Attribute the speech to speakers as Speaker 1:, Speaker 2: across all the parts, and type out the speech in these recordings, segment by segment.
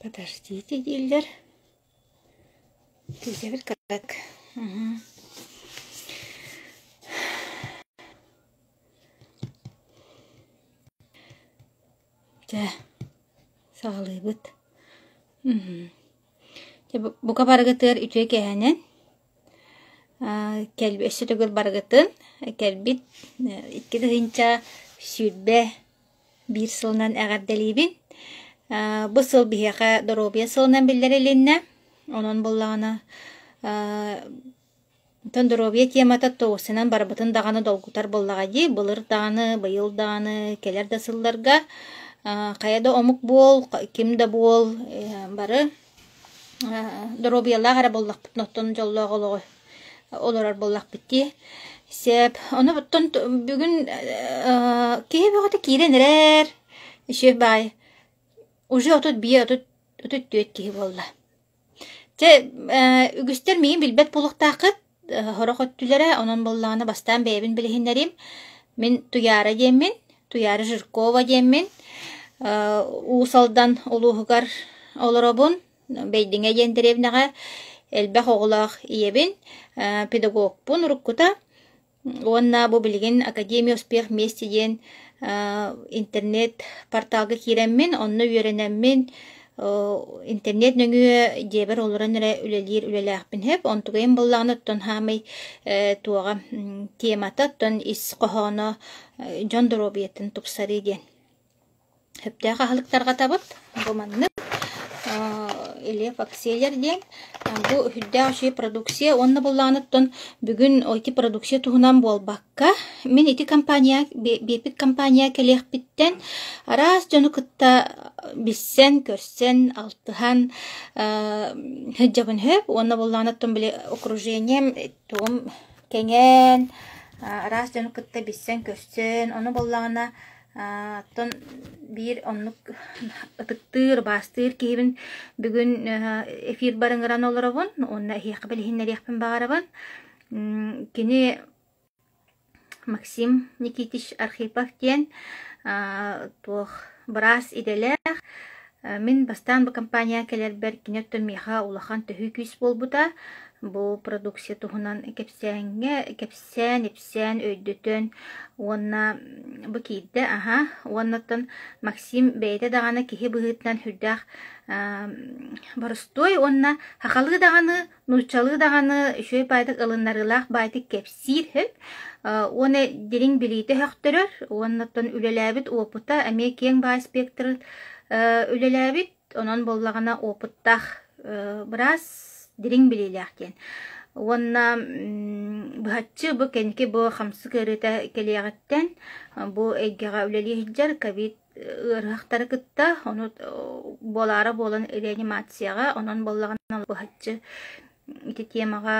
Speaker 1: Подождите дииллэр. Күүтэбит кыратык. Дьэ, саҕалыыбыт. Дьэ, бука барыгытыгар үтүө кэһэнэн өссө төгүл барыгытын кэлбит 2021 сылынан эҕэрдэлиибин. Бу сыл биһиэхэ доруобуйа сылынан биллэрилиннэ. Онон буоллаҕына Оттон доруобуйа темата тоҕусунан барыбытын даҕаны долгутар буоллаҕа дии. Былыр даҕаны, быйыл даҕаны, кэлэр да сылларга хайа да омук буол, ким да буол бары доруобуйалаах эрэ буоллахпытына оттон дьоллоох олоҕу олорор буоллахпыт дии. Сөп. Ону оттон бүгүн киһи бөҕөтө киирэн эрэр. Үчүгэй баай. Уже 31, 34 киһи буолла. Чэ, үгүстэр миигин билбэт буолуохтааххыт, сорох өттүлэрэ, онон буоллаҕына бастаан бэйэбин билиһиннэриим. Мин Туйаара диэммин, Туйаара Жиркова диэммин, Уус Алдан улууһугар олоробун, Бэйдиҥэ диэн дэриэбинэҕэ элбэх оҕолоох ийэбин, педагогпун уруккута. Уонна бу билигин Академия успех вместе диэн интернет порталга киирэммин, онно үөрэнэммин, интернет нөҥүө дьиэбэр олорон эрэ үлэлиир үлэлээхпин сөп. Онтугайым буоллаҕына оттон хаамай туоҕа темата, оттон ис хоһооно дьон доруобуйатын тупсарыы диэн. Сөптөөх аһылыктарга Бу маннык Лев Акселер диэн бу үрдээх үчүгэй продукция уонна буллаҕыныттан бүгүн ити продукция туһунан буолбакка мин ити компания биэрбит компания кэлиэхпиттэн араас дьону кытта билсэн көрсөн алтыһан сылдьабын сөп уонна буллаҕыныттан били окружением тугум кэҥээн араас дьону кытта билсэн көрсөн ону буоллаҕына Оттон биир оннук ытыктыыр, убаастыыр киһибин бүгүн эфирбар ыҥыран олоробун уонна эһиэхэ билиһиннэриэхпин баҕарабын. Кини Максим Никитич Архипов диэн туох быраас идэлээх. Мин бастаан бу компанияҕа кэлэрбэр кини оттон миэхэ улахан төһүү күүс буолбута. Бу продукция туһунан кэпсээҥҥэ кэпсээн-ипсээн, өйдөтөн уонна бу киирдэ аһа уонна оттон Максим бэйэтэ даҕаны киһи быһыытынан сүрдээх боростуой уонна сахалыы даҕаны, нууччалыы даҕаны үчүгэй баайдык ылыннарыылаах баайдык кэпсиир сөп уонна дириҥ билиитэ сөхтөрөр уонна оттон үлэлээбит уопута эмиэ киэҥ баай спектрын үлэлээбит. Онон буоллаҕына опыттаах быраас дириҥ билиилээх диэн. Уонна быһаччы бу кэнники бу хамсык ыарыыта кэлиэҕиттэн бу эйгэҕэ үлэлии сылдьар ковид ыарыһахтары кытта ону буолаары буолан реанимацияҕа онон буоллаҕына быһаччы ити темаҕа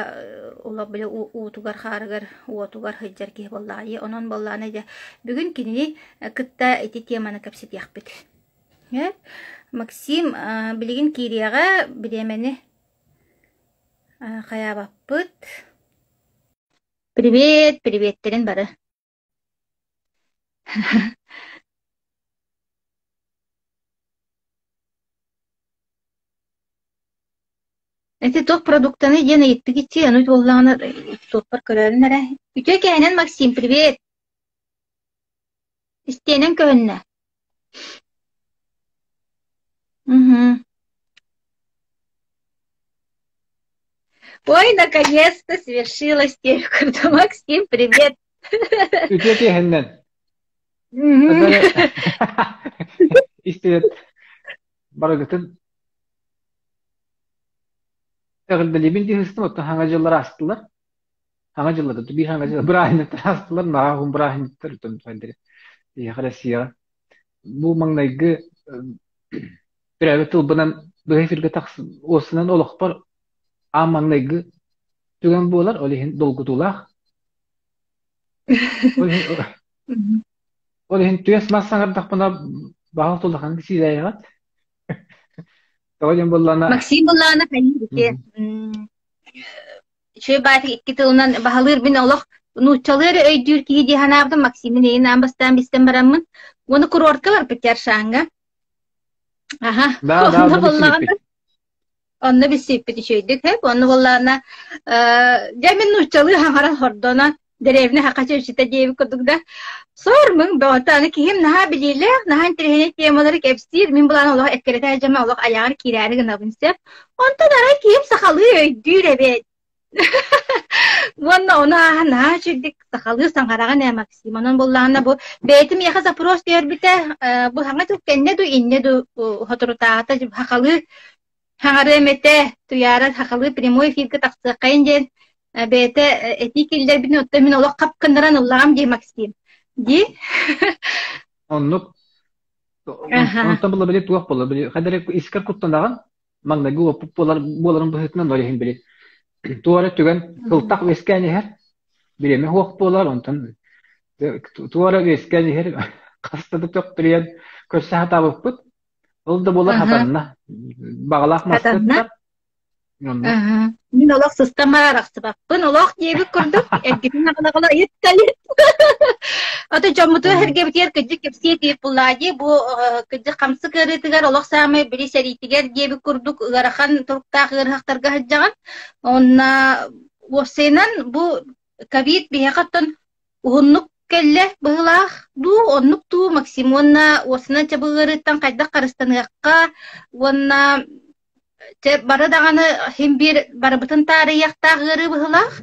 Speaker 1: олох били уутугар-хаарыгар уотугар сылдьар киһи буоллаҕа онон буоллаҕына дьэ бүгүн кинини кытта ити теманы кэпсэтиэхпит. Максим билигин киириэҕэ, бириэмэни хайаабаппыт. Привет, приветтэрин бары. Ити туох продуктаны диэн ыйыттыгыччы, ону буоллаҕына суоппар көрөөрүн эрэ. Үтүө кэһэнэн Максим, привет! Истиэнэн көһүннэ. Мгм. Ой, наконец-то свершилось теперь. Максим, привет.
Speaker 2: Үтүө киэһэннэн. Истибит барыгытын эҕэрдэлиибин дии сыстым, оттон хаҥа дьыллар аастылар. Хаҥа дьыллар, биир хаҥа дьыллар бырааһынньыктар аастылар, наһаа уһун бырааһынньыктар оттон Биһиэхэ Россияҕа бу маҥнайгы төрөөбүт тылбынан быһа эфиргэ тахсан уоссунан олохпор аан маҥнайгы түгэн буолар, ол иһин долгутуулаах. Ол иһин ол иһин түөс мас саҥардахпына баҕа улаханнык сиилээйэҕит. Тоҕо диэн буоллаҕына
Speaker 1: Максим буллаҕына хайыы ити Үчүгэй баайдык икки тылынан баһылыыр мин олох нууччалыы эрэ өйдүүр киһи дии санаабытым Максимын эйин аан бастаан билсэн бараммын уонна курортка барбыт Яршаҥҥа. Аха,
Speaker 2: Да, да,
Speaker 1: онно
Speaker 2: онно
Speaker 1: буоллаҕына
Speaker 2: билсибиппит.
Speaker 1: онно билсибиппит үчүгэйдик сөп. Онно буоллаҕына э, дьэ мин нууччалыы хаҥаран хордоно дэриэбинэ саха чүөччүтэ диэбит курдук да сор мыҥ бөҕөтө аны киһим наһаа билиилээх, наһаа интэриэһинэй темалары кэпсиир. Мин былаан олох эккирэтэ дьэмэ олох айаҕар киирээри гынабын сөп. Онтон арай киһим сахалыы өйдүүр эбит. Уонна ону ааһан наһаа үчүгдүк сахалыы саҥараҕын ээ Максим. Онон буоллаҕына бу бэйэтим миэхэ запрос түһэрбитэ э, бу саҥа дьыл кэннэ дуу иннэ дуу соторутааҕыта сахалыы саҥарыам этэ Туйаара сахалыы прямой эфиргэ тахсыаххайын диэн э, бэйэтэ э, этии киллэрбитин оттон мин олох хап гыннаран ыллаҕым дии Максим. Дии?
Speaker 2: Оннук.
Speaker 1: Аха.
Speaker 2: Онтон була били туох була били хадары искер куттанаҕын маҥнайгы уоппут буолар буоларын быһыытынан ол иһин били туора түгэн сылтах үөскээн иһэр бириэмэ суох буолар онтон туора үөскээн иһэр хаста да төхтүрүйэн көрсө сатаабыппыт ол да буолар
Speaker 1: Аха.
Speaker 2: хатанна баҕалаах
Speaker 1: Хатанна.
Speaker 2: маскыттар оннук
Speaker 1: Аһа. Мин олох сыстамар арахсыбаппын, олох диэбит курдук, эргитин аҕала-аҕала ыйытталыт. Ото дьоммутугар
Speaker 2: оннук
Speaker 1: сэргэбитигэр кырдьык кэпсиэ диир буллаа дии, бу э, кырдьык хамсык ыарыытыгар олох саамай били сэриитигэр диэбит курдук ыарахан туруктаах ыарыһахтарга сылдьаҕын. Уонна уопсайынан бу ковид биһиэхэ оттон уһуннук кэллэ быһыылаах дуу, оннук дуу Максим уонна уопсайынан чэ бу ыарыыттан хайдах харыстаныахха уонна Чэ, бары даҕаны син биир барыбытын таарыйыахтаах ыарыы быһыылаах.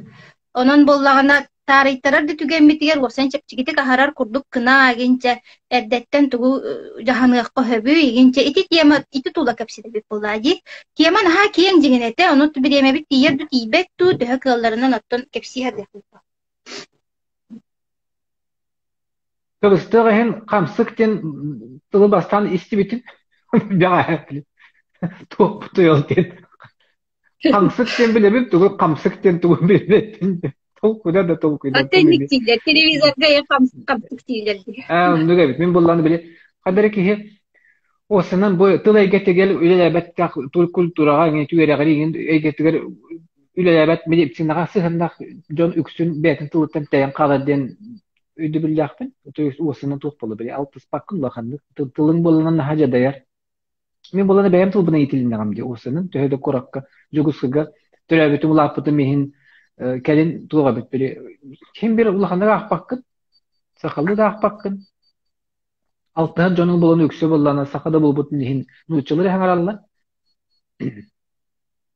Speaker 1: Онон буоллаҕына таарыйтарар да түгэммитигэр уопсайан чэпчэкитик аһарар курдук гына игинчэ эрдэттэн тугу дьаһаныахха сөбүй игинчэ ити тема ити тула кэпсэтэбит буоллаа дии. Тема наһаа киэҥ дьиҥин этэ, ону бириэмэбит тиийэр дуу тиийбэт дуу төһө кыалларынан оттон кэпсии сатыахпыт.
Speaker 2: Кыбыстыах иһин хамсык диэн тылы бастаан истибитим. Бэҕэһээ туохпутуй ол диэн. Хамсык диэн билэбин, тугу хамсык диэн тугу билбэппин. Толкуйда да толкуйда
Speaker 1: Оттон
Speaker 2: тыл ини.
Speaker 1: дииллэр, телевизорга хамсык хамсык дииллэр дии.
Speaker 2: Ээ, оннук эбит. Мин буллааны били ханна эрэ киһи уоссанан бу тыл эйгэтигэр үлэлээбэт культураҕа иҥин үөрэҕэр иҥин эйгэтигэр үлэлээбэт медицинаҕа сыһыаннаах дьон үксүн бэйэтин тылыттан тэйэн хаалар диэн өйдөбүллээхпин. То есть уоссанан туох буолла били алтыспаккын улаханнык тылыҥ буолланан наһаа дьадайар. Мин буоллана бэйэм тылбынан иитилиннэҕим дии уоссанан төһө да куоракка Дьокуускайга төрөөбүтүм улааппытым иһин кэлин туох эбит били ким бир улаханнык аахпаккын сахалыы да аахпаккын алтыһар дьонуҥ буолан үксэ буоллаҕына саха да буолбутун иһин нууччалыы эрэ саҥараллар.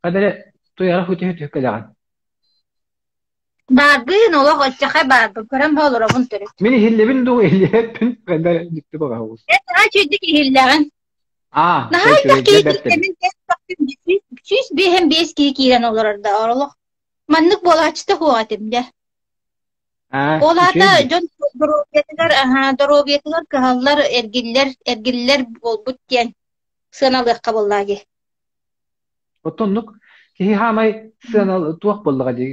Speaker 2: Ханна эрэ туйаара түһэ-түһэ кэлэҕин.
Speaker 1: Баарбын, олох оччохой баарбын, көрөн бу олоробун төрүт.
Speaker 2: Мин иһиллибин дуу, иһиллибэппин ханна эрэ дьикти баҕаһа оҕус.
Speaker 1: Эн наһаа үчүгэйдик иһиллэҕин.
Speaker 2: Аа,
Speaker 1: Наһаа
Speaker 2: чэ
Speaker 1: элбэх
Speaker 2: үчүгэй, дьэ
Speaker 1: киһи
Speaker 2: бэрт
Speaker 1: киирдэ,
Speaker 2: эбит.
Speaker 1: мин 155 киһи киирэн олорор да, олох маннык буолааччыта суох этим дьэ.
Speaker 2: Аа,
Speaker 1: Ол
Speaker 2: үчүгэй
Speaker 1: аата
Speaker 2: дии.
Speaker 1: дьон доруобуйатыгар, аһаа, доруобуйатыгар кыһаллар, эргиллэр, эргиллэр буолбут диэн сыаналыахха буоллаа дии.
Speaker 2: Оттон оннук киһи хаамай сыана туох буоллаҕа дии,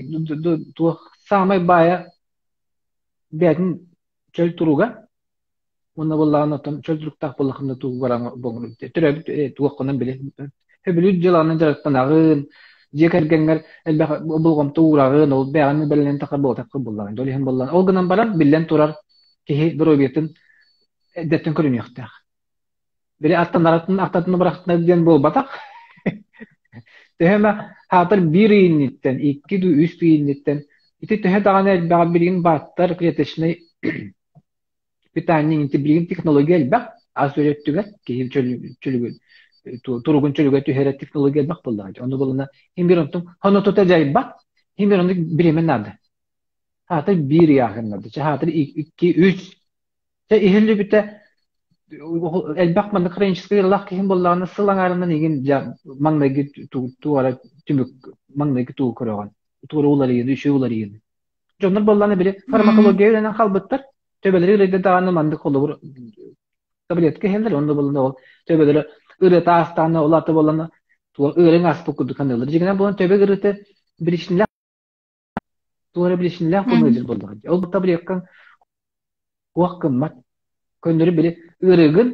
Speaker 2: туох саамай баайа бэйэтин чөл туруга уонна буоллаҕына оттон чөл туруктаах буоллаххына тугу баран төрөөбүт туоххунан били сөбүлүүр дьыалаҕынан дьарыктанаҕын, дьиэ кэргэҥҥэр элбэх болҕомто уураҕын, ол бэйэҕин бэлэнэн тахар буолтахха буоллаҕын. Ол иһин буоллаҕына ол гынан баран биллэн турар киһи доруобуйатын эрдэттэн көрүнүөхтээх. Били аттанаратын ахтатын бырахтынар диэн буолбатах. Төһө эмэ аатар биир ый инниттэн, икки дуу, үс ый инниттэн ити төһө даҕаны элбэҕи билигин бааттар клеточнай питание ити билигин технология элбэх ас үөл өттүгэр киһи чөлүгүн туругун чөлүгэр түһэрэр технология элбэх буоллаҕа дии. Ону булана иһин биир онтон хонотута дьайбат, иһин биир оннук бириэмэ наада. Аатар биир ыйааһын наада. Чэ аатар икки, үс Чэ иһиллибитэ элбэх маннык хроническай ыарыылаах киһи буоллаҕына сыл аҥаарынан игин дьэ маҥнайгы туора түмүк маҥнайгы тугу көрөҕүн туора уларыйыыны үчүгэй уларыйыыны дьоннор буоллаҕына били фармакология үөрэнэн хаалбыттар төбөлөрө ыарыйда даҕаны маннык холобур таблетка иһэллэр онно буоллаҕына ол төбөлөрө ырыата аастаҕына ол аата буоллаҕына ыарыҥ ааспыт курдук саныыллар дьиҥинэн буолан төбө ыарыыта биричиинэлээх туора биричиинэлээх буолан буоллаҕа дии ол таблеткаҥ Туох гыммат, көннөрү били ыарыыгын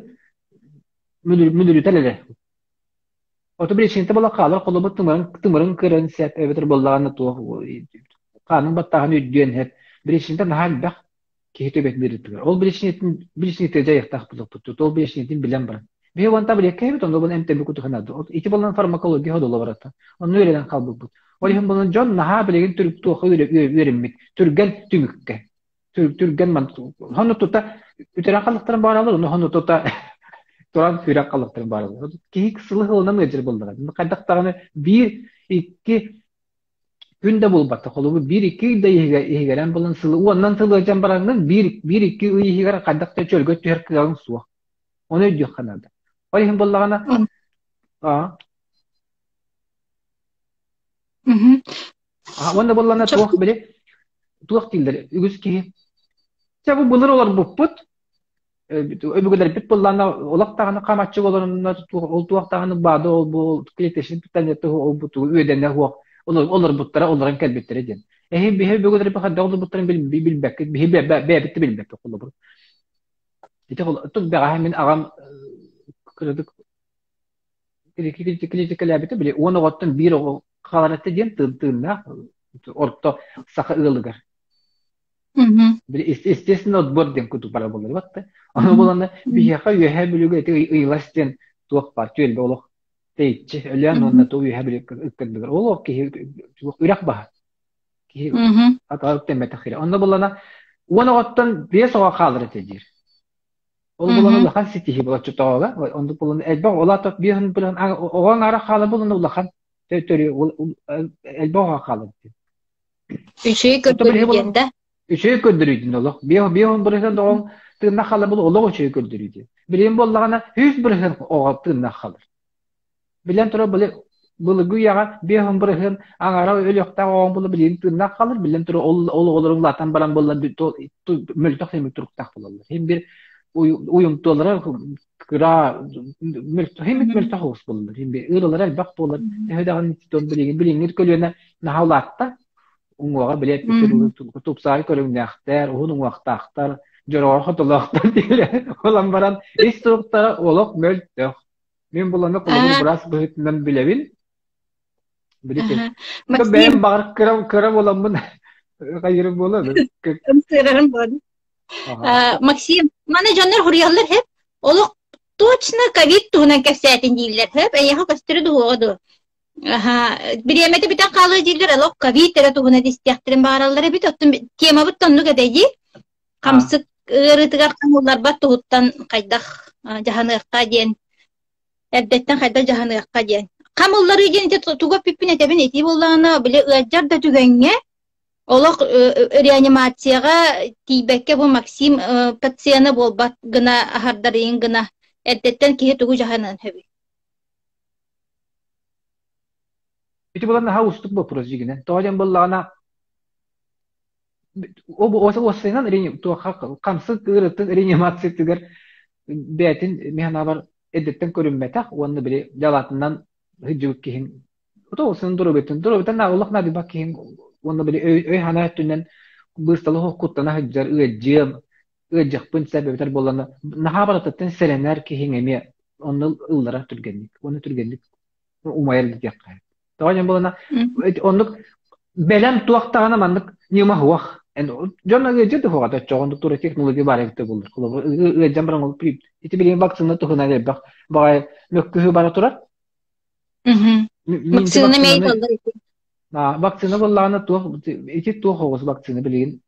Speaker 2: мүлүрүтэр эрэ. Оту биричиинэтэ буолан хаалар, холобур тымырын, тымырын кыыран сөп эбэтэр буоллаҕына туох хаанын баттааһын үрдүөн сөп. Биричиинэтэ наһаа элбэх киһи төбөтүн ыарыытыгар. Ол биричиинэтин биричиинэтигэр дьайыахтаах буолуохпут. Ол биричиинэтин билэн баран. Биһи уон таблетка эбит, онно бун эмтэби кутуханады. Ити болан фармакология ходула барата. Онну үөрэнэн хаалбыппыт. Ол иһин болан дьон наһаа билигин түрүк туохха үөрэммит. Түргэн түмүккэ. Түргэн ман хонну тута үтэрэн халыктарын бааралар, ону хонну тута туран сүүрэн халыктарын бааралар. Киһи сылы сылынан ыалдьар буоллаҕа. Хайдах даҕаны биир, икки күн да буолбата. Холобур, биир-икки ый да иһигэрэн булан сылы уоннан сыл ыалдьан бараҥҥын биир-икки ый иһигэр хайдах да чөлгө түһэр кыаҕыҥ суох. Ону өйдүөххэ наада. Ол иһин буоллаҕына аа уонна буоллаҕына туох били туох дииллэр үгүс киһи чэ бу былыр олорбуппут өбүгэлэрбит буоллаҕына олох даҕаны хамаччы олороннор ол туох даҕаны баады ол бу клеточный питание ол бу тугу үөдэнэ суох олорбуттара олорон кэлбиттэрэ диэн. Эһи биһи өбүгэлэрбит хайдах олорбуттарын билбэккит биһи бэйэбит да билбэппит холобур. Ити тут бэҕэһээ мин аҕам кыратык критикэлээбитэ били уон оҕоттон биир оҕо хаалар этэ диэн тыын тыыннаах орто саха ыалыгар. Били естественно отбор диэн курдук бара буолар батта. Ону буланна биһиэхэ үөһээ бүлүүгэ ити ыйлас диэн туох баар түөлбэ олох тэйиччи өлөөн уонна туу үөһээ бүлүү ыккардыгар ол ол киһи үрэх баһа киһи атаҕа үктэммэтэх сирэ. Онно булана уон оҕоттон биэс оҕо хаалар этэ диир. Ол булан улахан ситиһии буолар чотоҕо. Оннук булан элбэх ол ата биэһин булан оҕо аҥаара хаалар булан улахан элбэх оҕо хаалар диэн.
Speaker 1: Үчүгэй көрдөрүү диэн да?
Speaker 2: Үчүгэй көрдөрүү диэн олох. Биэс бырыһыан оҕоҥ тыыннаах хаалар бул олох үчүгэй көрдөрүү диэн. Билигин буоллаҕына 100% оҕо тыыннаах хаалар. Билэн турар били былыргы үйэҕэ 50% аҥаара өлүөхтээх оҕоҥ була билигин тыыннаах хаалар. Билэн турар ол ол оҕолоруҥ улаатан баран буолла мөлтөх сэмик туруктаах буолаллар. Син бир уйумтуолара кыра мөлтөх химик мөлтөх оҕус буолаллар. Син бир ыарыылара элбэх буолар. Төһө даҕаны билигин билиҥҥи көлүөнэ наһаа улаатта. Уҥуоҕа били эппиккэ тупсаҕай көрүҥнээхтэр, уһун уҥуохтаахтар, дьороҕор хотолоохтор диэн олон баран ис туруктара олох мөлтөх. Мин буланы холобур быраас быһыытынан билэбин. Билитин. Бэйэм баҕар кыра кыра буоламмын хайырым буола.
Speaker 1: Ымсыырарым буолан. Максим, маны дьоннор хуруйаллар хэп. Олох точно ковид туһунан кэпсээтин дииллэр хэп. Эйиэхэ көстөрү дуһуоҕа дуо? Бириэмэтэ бүтэн хаалыа дииллэр, олох ковид эрэ туһунан истиэхтэрин баҕараллар эбит. Оттон темабыт да оннук этэ дии. Хамсык ыарыытыгар хаҥылларбат туһуттан хайдах дьаһаныахха диэн, эрдэттэн хайдах дьаһаныахха диэн. Хам ылларыы диэн ити тугу эппиппин этэбин ити буоллаҕына, били ыалдьар да түгэҥҥэ олох реанимацияҕа тиийбэккэ бу Максим пациена буолбат гына аһардарыйын гына эрдэттэн киһи тугу дьаһаныан сөбүй?
Speaker 2: Ити буолан наһаа уустук боппуруос дьиҥинэн. Тоҕо диэн буоллаҕына, уоссайынан туохха хамсык ыарыытын реанимациятыгар бэйэтин мин санаабар эрдэттэн көрүммэтэх уонна били дьалаатынан сылдьыбыт киһиҥ усын доруобуйатын доруобуйтан олох наадыйбат киһиҥ уонна били өй-санаа өттүнэн быыстала суох куттана сылдьар ыалдьыам ыалдьыахпын сөп эбэтэр буоллаҕына наһаа барытыттан сэрэнэр киһиҥ эмиэ онно ылларар түргэнник уонна түргэнник умайар диэххэ. Тоҕо диэн буолана оннук бэлэм туох даҕаны маннык ньыма суох. Дьон ыалдьар да суоҕа оччоҕо оннук тура технология баар эбитэ буоллар. Холобур, ыалдьан баран ол ити билигин вакцина туһунан элбэх баҕайы мөккүһүү бара турар.
Speaker 1: Вакцина
Speaker 2: Вакцина буоллаҕына туох ити туох оҕус вакцина билигин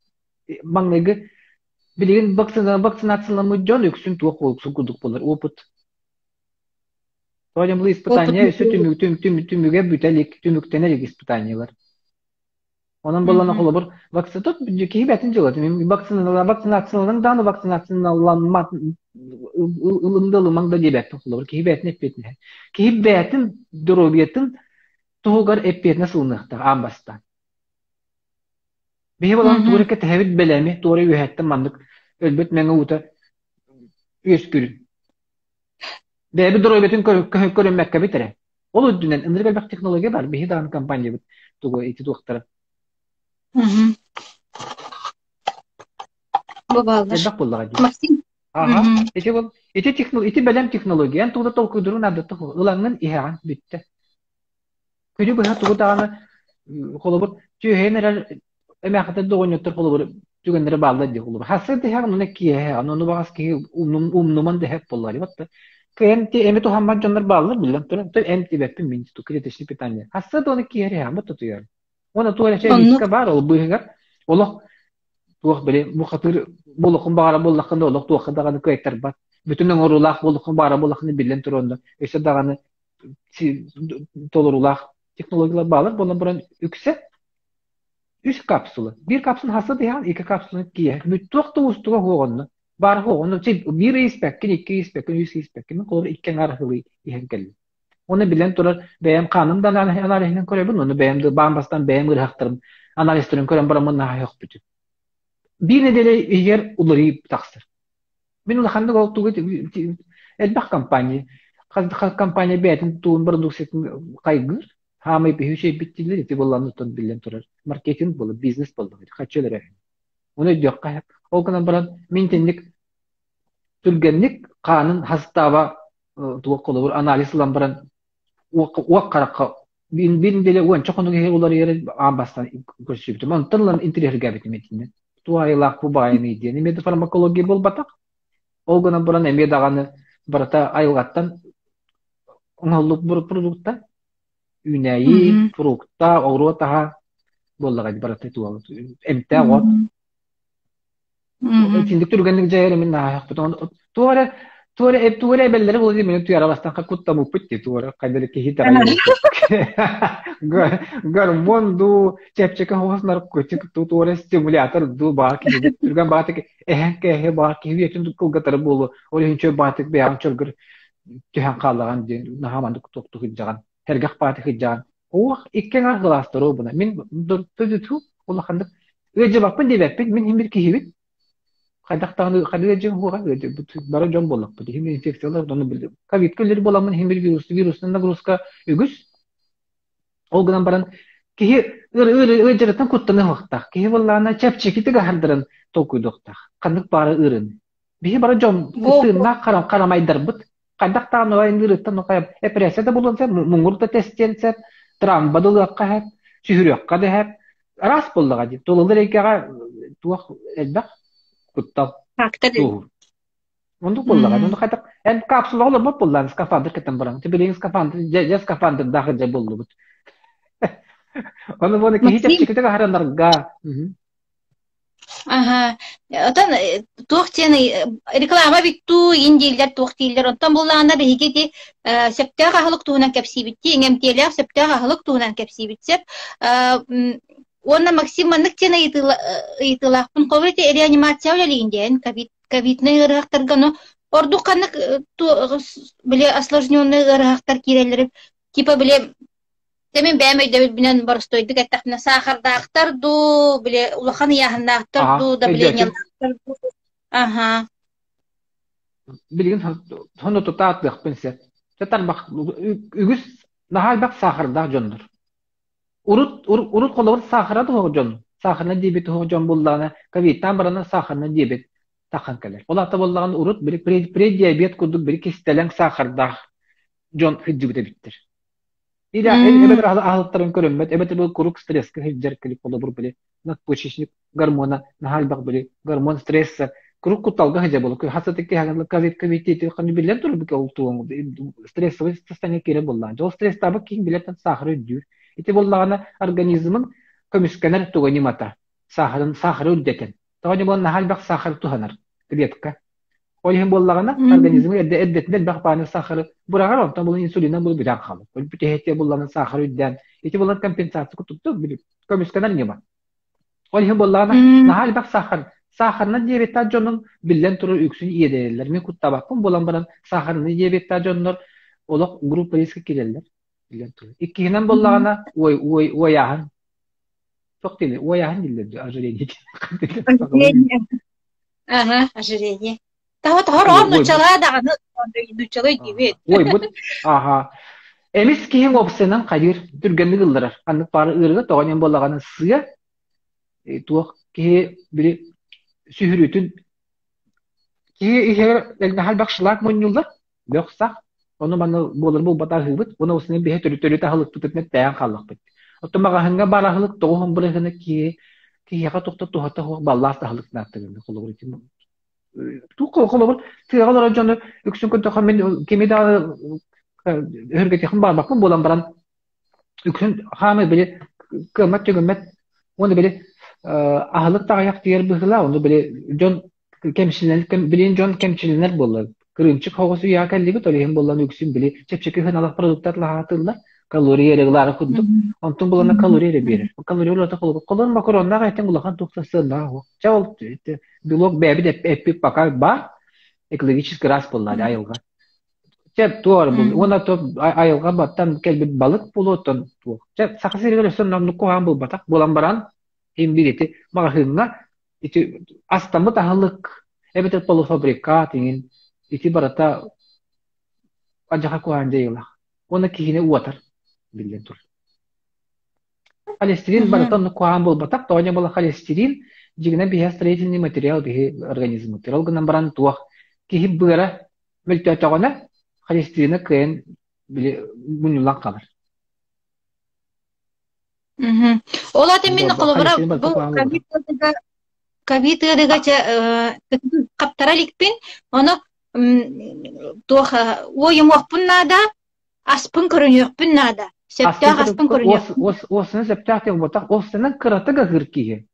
Speaker 2: маҥнайгы билигин вакцина вакцинацияламмыт дьон үксүн туох буолсун курдук буолар опыт. Тоҕо диэн бу испытание өссө түмүгэ бүтэ илик, түмүктэнэ илик испытаниелар. Онон буоллаҕына холобур, вакцина киһи бэйэтин дьыалата. Вакцинацияланан даҕаны вакцинацияламмат ылыҥ да ылымаҥ да диэбэппин холобур киһи бэйэтин эппиэтинэһэ. Киһи бэйэтин доруобуйатын туһугар эппиэтинэс ылыныахтаах аан бастаан. Биһи буолан тугу эрэ кэтэһэбит бэлэми, туора үөһэттэн маннык өлбөт мэҥэ уута үөскүүрүн. Бэйэбит доруобуйатын көрүммэккэбит эрэ. Ол үрдүнэн ынырык элбэх технология бар. Биһи даҕаны компаниябыт тугу ити туохтара.
Speaker 1: Бу бааллар.
Speaker 2: Элбэх буоллаҕа дии.
Speaker 1: Максим.
Speaker 2: Аха. Ити бол ити технология ити бэлэм технология. Эн тугу да толкуйдуурун наадата ылаҥҥын иһэҕин бүттэ. Күнү быһа тугу даҕаны холобур түөһэйэн эрэр эмээххиттэн да оҕонньоттор холобур түгэннэрэ бааллар дии холобур. Хасса дэһэҕин уонна киэһэ ону баҕас киһи умнуман дэһэп буоллар батта. Кыайан эми туһаммат дьоннор бааллар биллэн туран, эм тибэппин мин клеточное питание. Хасса да оны киһи хааммат тутуйар. Уонна туох эрэ
Speaker 1: Оннук.
Speaker 2: риска баар ол быыһыгар олох туох били бухатыыр буолуоххун баҕара буоллаххына олох туохха даҕаны кыайтарбат. Бүтүн оҥоруулаах буолуоххун баҕара буоллаххына биллэн турар онно өссө даҕаны толоруулаах технологиялар баалар буолан баран үксэ үс капсула. Биир капсуланы хасса да иһэҕин, икки капсуланы киэһэ. Туох да уустуга суох онно. Баар суох онно биир ый испэккин, икки ый испэккин, үс ый испэккин. Мин холобур икки аҥаар аһылыы иһэн кэллим. Уонна билэн турар бэйэм хааным да аналиһынан көрөбүн, уонна бэйэм да баан бастаан бэйэм ыарыһахтарым анализтарын көрөн бараммын наһаа өһөхпүтүм. Биир нэдиэлэ иһигэр уларыйыы тахсар. Мин улаханнык ол тугу элбэх компания, хас компания бэйэтин тугун продукциятын хайгыыр, хаамай биһи үчэйбит дииллэр, ити буоллаан биллэн турар. Маркетинг буолар, бизнес буолла, хаччы өлөрөөһүн. Ону өйдүөххэ Ол гынан баран мин итинник түргэнник хаанын хастааба туох холобур анализ ылан баран уох харахха биир нэдиэлэ уонча хонук иһи уларыйары аан бастаан көрсүбүтүм. Онтон ылан интэриэһиргээбитим итиннэ. Туох айылаах бу баайыный диэн. Эмиэ да фармакология буолбатах. Ол гынан баран эмиэ даҕаны барыта айылҕаттан оҥоһуллубут продукта. Үүнээйи, фрукта, оҕуруот аһа буоллаҕа барыта туох эмтээх от. Итинник түргэнник дьайар мин наһаахпыт. Туох эрэ туох эрэ туох эрэ эбэллэрэ буолуо дии мин туйара бастан куттаммыппыт дии туох эрэ хайда эрэ киһи итэҕэйэр Гормон дуу, чэпчэки соҕус наркотик дуу, туох эрэ стимулятор дуу баар киһи түргэн баатык эһэн кээһи баар киһи үйэтин кылгатара буолуо. Ол иһин чөл баатык бэйэҕин чөлгөр түһэн хааллаҕын диэн наһаа маннык туохтук сылдьаҕын. Сэргэх баатык сылдьаҕын. Уох, икки аҥаар кылаастары буна. Мин улаханнык ыалдьыбаппын диэбэппин, мин иһин бир киһибит. Хайдах даҕаны ханнык ыалдьыҥ суоҕа, ыалдьыбыт бары дьон буоллахпыт. Иһин инфекциялар ону билдим. Ковидка үлэлиир буоламмын иһин бир вирус, вирусный нагрузка үгүс. Ол гынан баран киһи ыалдьарыттан куттаныа суохтаах. Киһи буоллаҕына чэпчэкитик аһардаран толкуйдуохтаах. Ханнык баара ыырын. Биһи бары дьон
Speaker 1: Бу
Speaker 2: тыыннаах харамайдарбыт. Хайдах даҕаны айанныырыттан нохойом эпэрээссийэ да булуон сөп, муҥур да тэстиэн сөп, травма да ылыахха сөп, сүһүрүөххэ да сөп. Араас буоллаҕа дии. Тулалыыр эйгэҕэ туох элбэх куттал
Speaker 1: фактор
Speaker 2: туоһуур. Оннук буоллаҕа. Онно хайдах эн капсулаҕа олорбот буоллаҕын скафандр кэтэн баран. Билигин скафандр дьэ, дьэ скафандрдаах дьэ буллубут. Ону буола киһи
Speaker 1: Максим
Speaker 2: чэпчэкитик аһарынарга.
Speaker 1: Аһа, отон туох диэн реклама бүттүү иин дииллэр, туох дииллэр. Онтон буллаҕына биһиги ити сөптөөх аһылык туһунан кэпсиибит дии, иҥэмтиэлээх сөптөөх аһылык туһунан кэпсиибит сөп. Уонна Максим маннык диэн ыйытыылаахпын. Холобур ити реанимация үлэлиин диэн ковид ковиднай ыарыһахтарга ону ордук ханнык били осложненный ыарыһахтар киирэллэрин типа били Дьэ мин бэйэм өйдөбүлбүнэн боростуойдук эттэхпинэ саахардаахтар дуу, били улахан ыйааһыннаахтар
Speaker 2: Аха,
Speaker 1: дуу,
Speaker 2: өйдөөтүм.
Speaker 1: давлениелаахтар дуу. Аһа.
Speaker 2: Билигин сону тута атыахпын сөп. Чэ тарбах үгүс наһаа элбэх саахардаах дьоннор. Урут урут холобур саахара туһуох дьон, саахарна диэбит туһуох дьон буллаҕына, ковидтаан баранан саахарна диэбит таххан кэлэр. Ол аата буоллаҕына урут били преддиабет курдук били кистэлэҥ саахардаах дьон сылдьыбыт эбиттэр. Или эбэтэр аһылыктарын көрүммэт, эбэтэр бу куруук стресскэ сылдьар кили холобур били надпочечник гормона наһаа элбэх били гормон стресса куруук кутталга сылдьар буолар. Хас да ковид ковид ханны биллэн турар бу ол туоҥ стрессовый состояние киирэр буоллаҕына. Ол стресстаабыт киһи билэртэн саахары үрдүүр. Ити буоллаҕына организмын көмүскэнэр туга ньымата саахарын саахары үрдэтэн. Тоҕо ньыман наһаа элбэх саахары туһанар клетка. Ол иһин буоллаҕына, организмы эрдэ эрдэтинэ элбэх бааны сахары быраҕар, онтон булан инсулинан бу бүтэн хаалар. Ол бүтэһиттэ булланан сахар үрдээн, ити булан компенсация курдук көмүскэнэр ньыма. Ол иһин буоллаҕына, наһаа элбэх сахар, сахарынан диабеттаах дьонун биллэн турар үксүн иэдэйэллэр. Мин куттаабаппын буолан баран, сахарный диабеттаах дьоннор олох группа риска киирэллэр. Биллэн турар. Иккиһинэн буоллаҕына, ой, ой, уойааһын. Туох дииллэр? Уойааһын дииллэр дии, ожирение.
Speaker 1: Ожирение. Ага, ожирение. Того тоһор нуччалаа даҕаны нуччалыы диибит.
Speaker 2: Уойбут. Аха. Эмис киһи уопсайынан хайыыр түргэнник ылларар. Ханнык баары ыарыыга тоҕо диэн буоллаҕына сыа туох киһи били сүһүрүүтүн киһи иһигэр элбэх шлак мунньуллар бөх-сах, ону-маны буолар буолбат аһыыбыт, уонна осуну биһи төрүт-төрүт аһылыкпытын эттээн хааллахпыт. Оттон маҕаһыыҥҥа баар аһылык тоҕус бырыһыана киһи киһиэхэ туох да туһата суох баллаас аһылык нааттыгын холобур ити. Туох холобур тыаҕа олорор дьону үксүн көрдөххө мин кими даҕаны өһүргэтиэхпин баҕарбаппын буолан баран үксүн хаамай били кыаммат түгэммэт уонна били аһылык таҕайах тиийэр быһыылаах ону били дьон кэмчилэнэр билигин дьон кэмчилэнэр буолла кырыымчык соҕус үйэҕэ кэллибит ол иһин буоллан үксүн били чэпчэки сыаналаах продуктар лаһаатыллар калория эрэ ылаары курдук онтун булана калория эрэ биэрэр калория улата холобур макароннаах этиҥ улахан туох да сыаналаах суох чэ ол белок бэйэбит эппит пока баар экологический раз буолла айылҕа Чэ, туох эрэ буолла. Уонна то айылҕа баттан кэлбит балык буолуоттан туох. Чэ, Саха сиригэр өссө оннук куһаҕан буолбатах. Буолан баран, иһин биир ити маҕаһыыҥҥа ити астаммыт аһылык эбэтэр полуфабрикат иҥин ити барыта адьаха куһаҕан дьайыылаах. Уонна киһини уотар, биллэн турар. Холестерин барыта оннук куһаҕан буолбатах. Тоҕо диэн буолла холестерин дьиҥинэн биһи строительный материал биһи организмытыгар. Ол гынан баран туох киһи быара мөлтөөтөҕүнэ холестерина кыайан били мунньуллан хаалар.
Speaker 1: Ол аты мин холобура
Speaker 2: Холестерин
Speaker 1: бу
Speaker 2: барыта куһаҕан буолбатах.
Speaker 1: ковид ыарыыга ковид ыарыыга чэ хаптара иликпин, ону туох уойумуохпун наада, аспын көрүнүөхпүн наада.
Speaker 2: Аспын
Speaker 1: Сөптөөх аспын көрүнүөхпүн.
Speaker 2: Уоссаны сөптөөх диэн буолбатах. Уоссанан кыратык аһыыр киһи.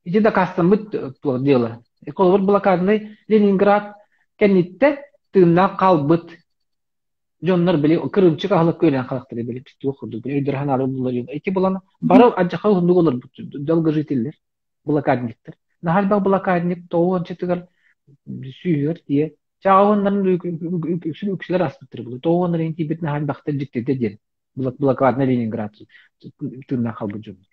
Speaker 2: Ити дакаастаммыт туох дьыала. Холобур, блокадный Ленинград кэнниттэн тыыннаах хаалбыт дьоннор били кырыымчык аһылык күөлээн халахтары били туох курдук били өйдөр ханаары буллар ити булан бары адьаха уһуннук олорбут долгожителлэр блокадниктар наһаа элбэх блокадник тоҕуончатыгар сүүһүгэр тиийэ чааҕыннарын үксүн үксүлэр аспыттар буолуо тоҕуоннарын тиийбит наһаа элбэхтэр дьиктитэ диэн блокадный Ленинград тыыннаах хаалбыт дьоннор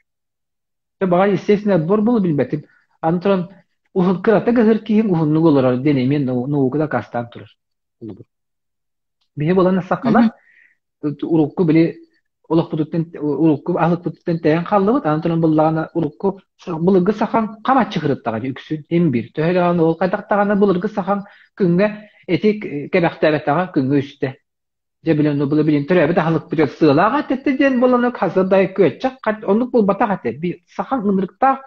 Speaker 2: Баҕар, естественно, отбор буолу билбэтим. Аны туран, уһун кыратык ыһыр киһим уһуннук олорор диэн эмиэ наука дакаастаан турар. Биһи буолан сахалар урукку били олохпутуттан урукку аһылыкпытыттан тэйэн хааллыбыт. Аны туран буллаҕына урукку былыргы сахан хамаччы кырыттаҕа үксүн им биир. Төһө даҕаны ол хайдах даҕаны былыргы сахан күҥҥэ эти кэбэхтээбэтэҕэ күҥҥэ үстэ. Дьэ билэн ну билин төрөөбүт аһылыкпыт сыалаах этэ диэн буолан хасырдай күөччэх оннук буолбатах этэ. Сахан ынырыктаах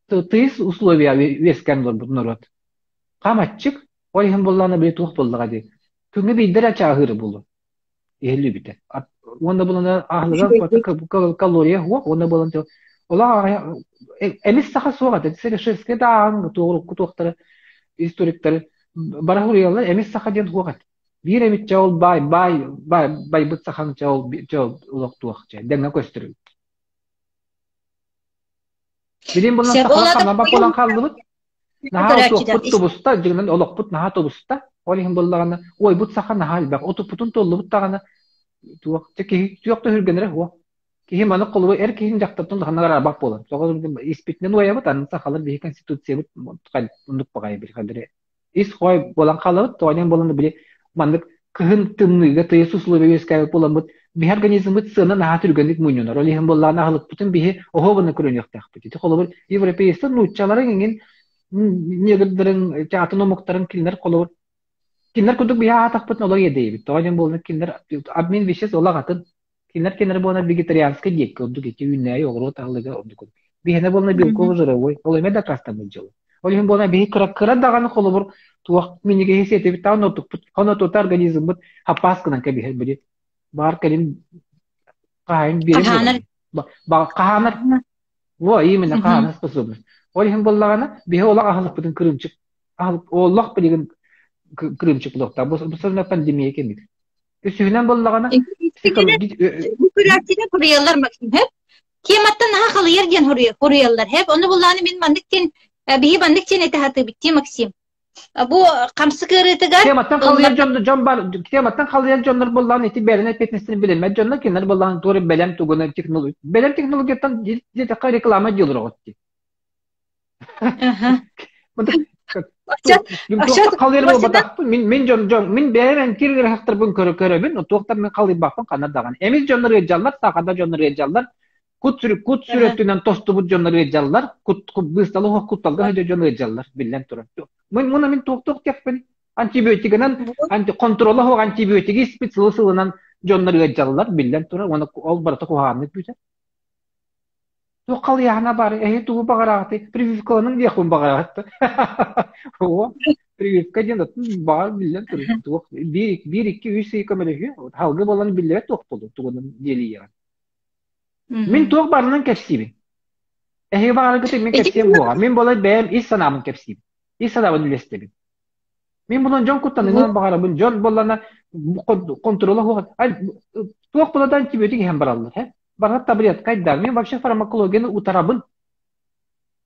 Speaker 2: тыйыс условия үөскээн олорбут норуот. Хамаччык, ол иһин буоллаҕына били туох буоллаҕа дии. Күҥҥэ биирдэ эрэ чааһыыры буолуо. Иһиллибитэ. Уонна булана аһылыга калория суох, уонна буолан олох эмис саха суох этэ. Серешевскэй да ааҕын туохтары историктары бара суруйаллар эмис саха диэн суох этэ. Биир эмит чэ ол баай баай баай байбыт сахаҥ чэ ол чэ ол олохтуох чэ дэҥҥэ көстөр эбит. Билин булан
Speaker 1: Сөп, ол
Speaker 2: сахалар
Speaker 1: аата
Speaker 2: хамнаммат буолан хааллыбыт. Наһаа
Speaker 1: көрөөччүлэр
Speaker 2: отуохпут тубуста, дьиҥинэн олохпут наһаа тубуста. Ол иһин буоллаҕына, уойбут саха наһаа элбэх. Отуппутун туоллубут даҕаны туох чэ киһи туох да өһүргэнэрэ суох. Киһи маны холобур эр киһини дьахтартан улаханнык араарбат буолан. Тоҕо испитинэн уойабыт, аны сахалар биһи конституциябыт оннук баҕайы били ис хоой буолан хаалабыт, тоҕо буолан били маннык кыһын тымныыга тыйыс условия үөскээбит буоламмыт, биһи организммыт сыана наһаа түргэнник мунньунар. Ол иһин буоллаҕына аһылыкпытын биһи оһуобуна көрүнүөхтээхпит. Ити холобур европейстар нууччаларын иҥин негрдарын, атын омуктарын кинилэр холобур кинилэр курдук биһи аатахпытын олор иэдэйэбит. Тоҕо диэн буолла кинилэр обмен веществ олох атын. Кинилэр кинилэр буолар вегетарианскай диэккэ ордук ити үүнээйи оҕуруот аһылыга ордук. Биһиэнэ буолна белково-жировой, ол эмиэ дакаастаммыт дьыала. Ол иһин буолан биһи кыра кыра даҕаны холобур туох минньигэһи сиэтибит даҕаны отукпут, онотута организммыт хаппаас гынан кэбиһэр били. Баар кэлин хаһаайын биэрэн
Speaker 1: Хаһаанар.
Speaker 2: буолар. Хаһаанар. Во, именно хаһаанар способность. Ол иһин буоллаҕына биһи олох аһылыкпытын кырыымчык аһылык олох билигин кырыымчык булуохтаах. Бу пандемия кэмигэр. Үсүһүнэн буоллаҕына,
Speaker 1: Бу көрөөччүлэр хоруйаллар Максим һэп. Тематтан наһаа халыйар диэн хоруйаллар һэп. Ону буллааны мин маннык диэн биһи маннык диэн этэ сатыыбыт дии Максим. Бу хамсык ыарыытыгар
Speaker 2: тематтан халыйар дьон дьон бар тематтан халыйар дьоннор буоллаҕына ити бэйэлэрин эппиэтинэстэрин билиммэт дьоннор кинилэр буоллаҕына туора бэлэм тугуна технология бэлэм технологияттан диэтэххэ реклама дииллэр оҕот дии. Халыйар буолбатахпын. Мин мин дьон дьон мин бэйэм эмтиир ыарахаттарбын көрө көрөбүн, туохтан мин халыйбаппын ханна даҕаны. Эмис дьоннор ыалдьаллар, саахарда дьоннор ыалдьаллар, кут сүр кут сүр өттүнэн тостубут дьоннор ыалдьаллар, кут быысталы суох кутталга сылдьар дьон ыалдьаллар, биллэн турар. Мин муна мин туох-туох диэхпин антибиотигынан анти контрола суох антибиотиги испит сылы-сылынан дьоннор ыалдьаллар, биллэн турар, уонна ол барыта куһаҕаннык бүтэр. Туох халыйаһына баар, эһи тугу баҕараҕытый? Прививкаланыҥ диэхпин баҕараҕыт. Оо, прививка диэн оттон баҕар биллэн турар. Туох биир, биир, икки, үс ый көмөлөһүө. Халгы буолан биллибэт туох буолуо, тугунан диэлийэҕин. Мин туох барынан кэпсиибин. Эһиги баҕараргытын мин
Speaker 1: Ити
Speaker 2: кэпсиэм буоҕа. Мин буолар бэйэм ис санаабын кэпсиибин. Ис санаабын үллэстэбин. Мин булан дьон куттаныгынан баҕарабын. Дьон буоллана контурула суох. Туох була да антибиотик иһэн бараллар. Э? Барыта таблетка да. Мин вообще фармакологияны утарабын.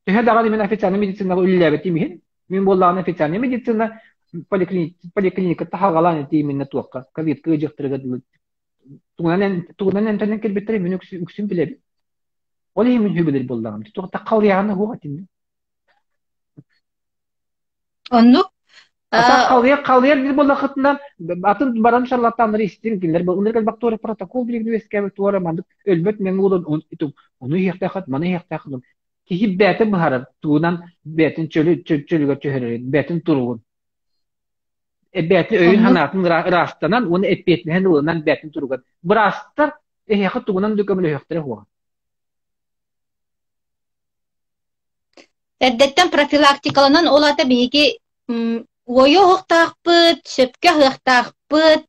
Speaker 2: Төһө даҕаны мин официальный медицинаҕа үлэлээбитим иһин, мин буоллаҕына официальный медицина поликлиниката таһаҕалаан этиим иннэ туохха, ковидка ыдьыктарыга дылы тугунан тугунан эмтэнэн кэлбиттэрин мин үксүн билэбин. Ол иһин мин хүбүлэр буоллаҕым. Туох халыйаҕына суох этим.
Speaker 1: Оннук.
Speaker 2: Ата халыйар халыйар диир буоллаххытына атын баран шарлатаннары истиҥ кинилэр ынырык элбэх туора протокол билигин үөскээбит туора маннык өлбөт мэҥ уолун ону иһиэхтээххит маны иһиэхтээххит киһи бэйэтэ быһарар тугунан бэйэтин чөлү чөлүгэр түһэрэрин бэйэтин туругун бэйэтин өйүн
Speaker 1: Оннук.
Speaker 2: санаатын ыраастанан уонна эппиэтинэһин ылынан бэйэтин туругар быраастар эһиэхэ тугунан да көмөлөһүөхтэрэ суоҕа.
Speaker 1: Эрдэттэн профилактикаланан ол аата биһиги уойуо уһуктаахпыт, сөпкө аһыахтаахпыт,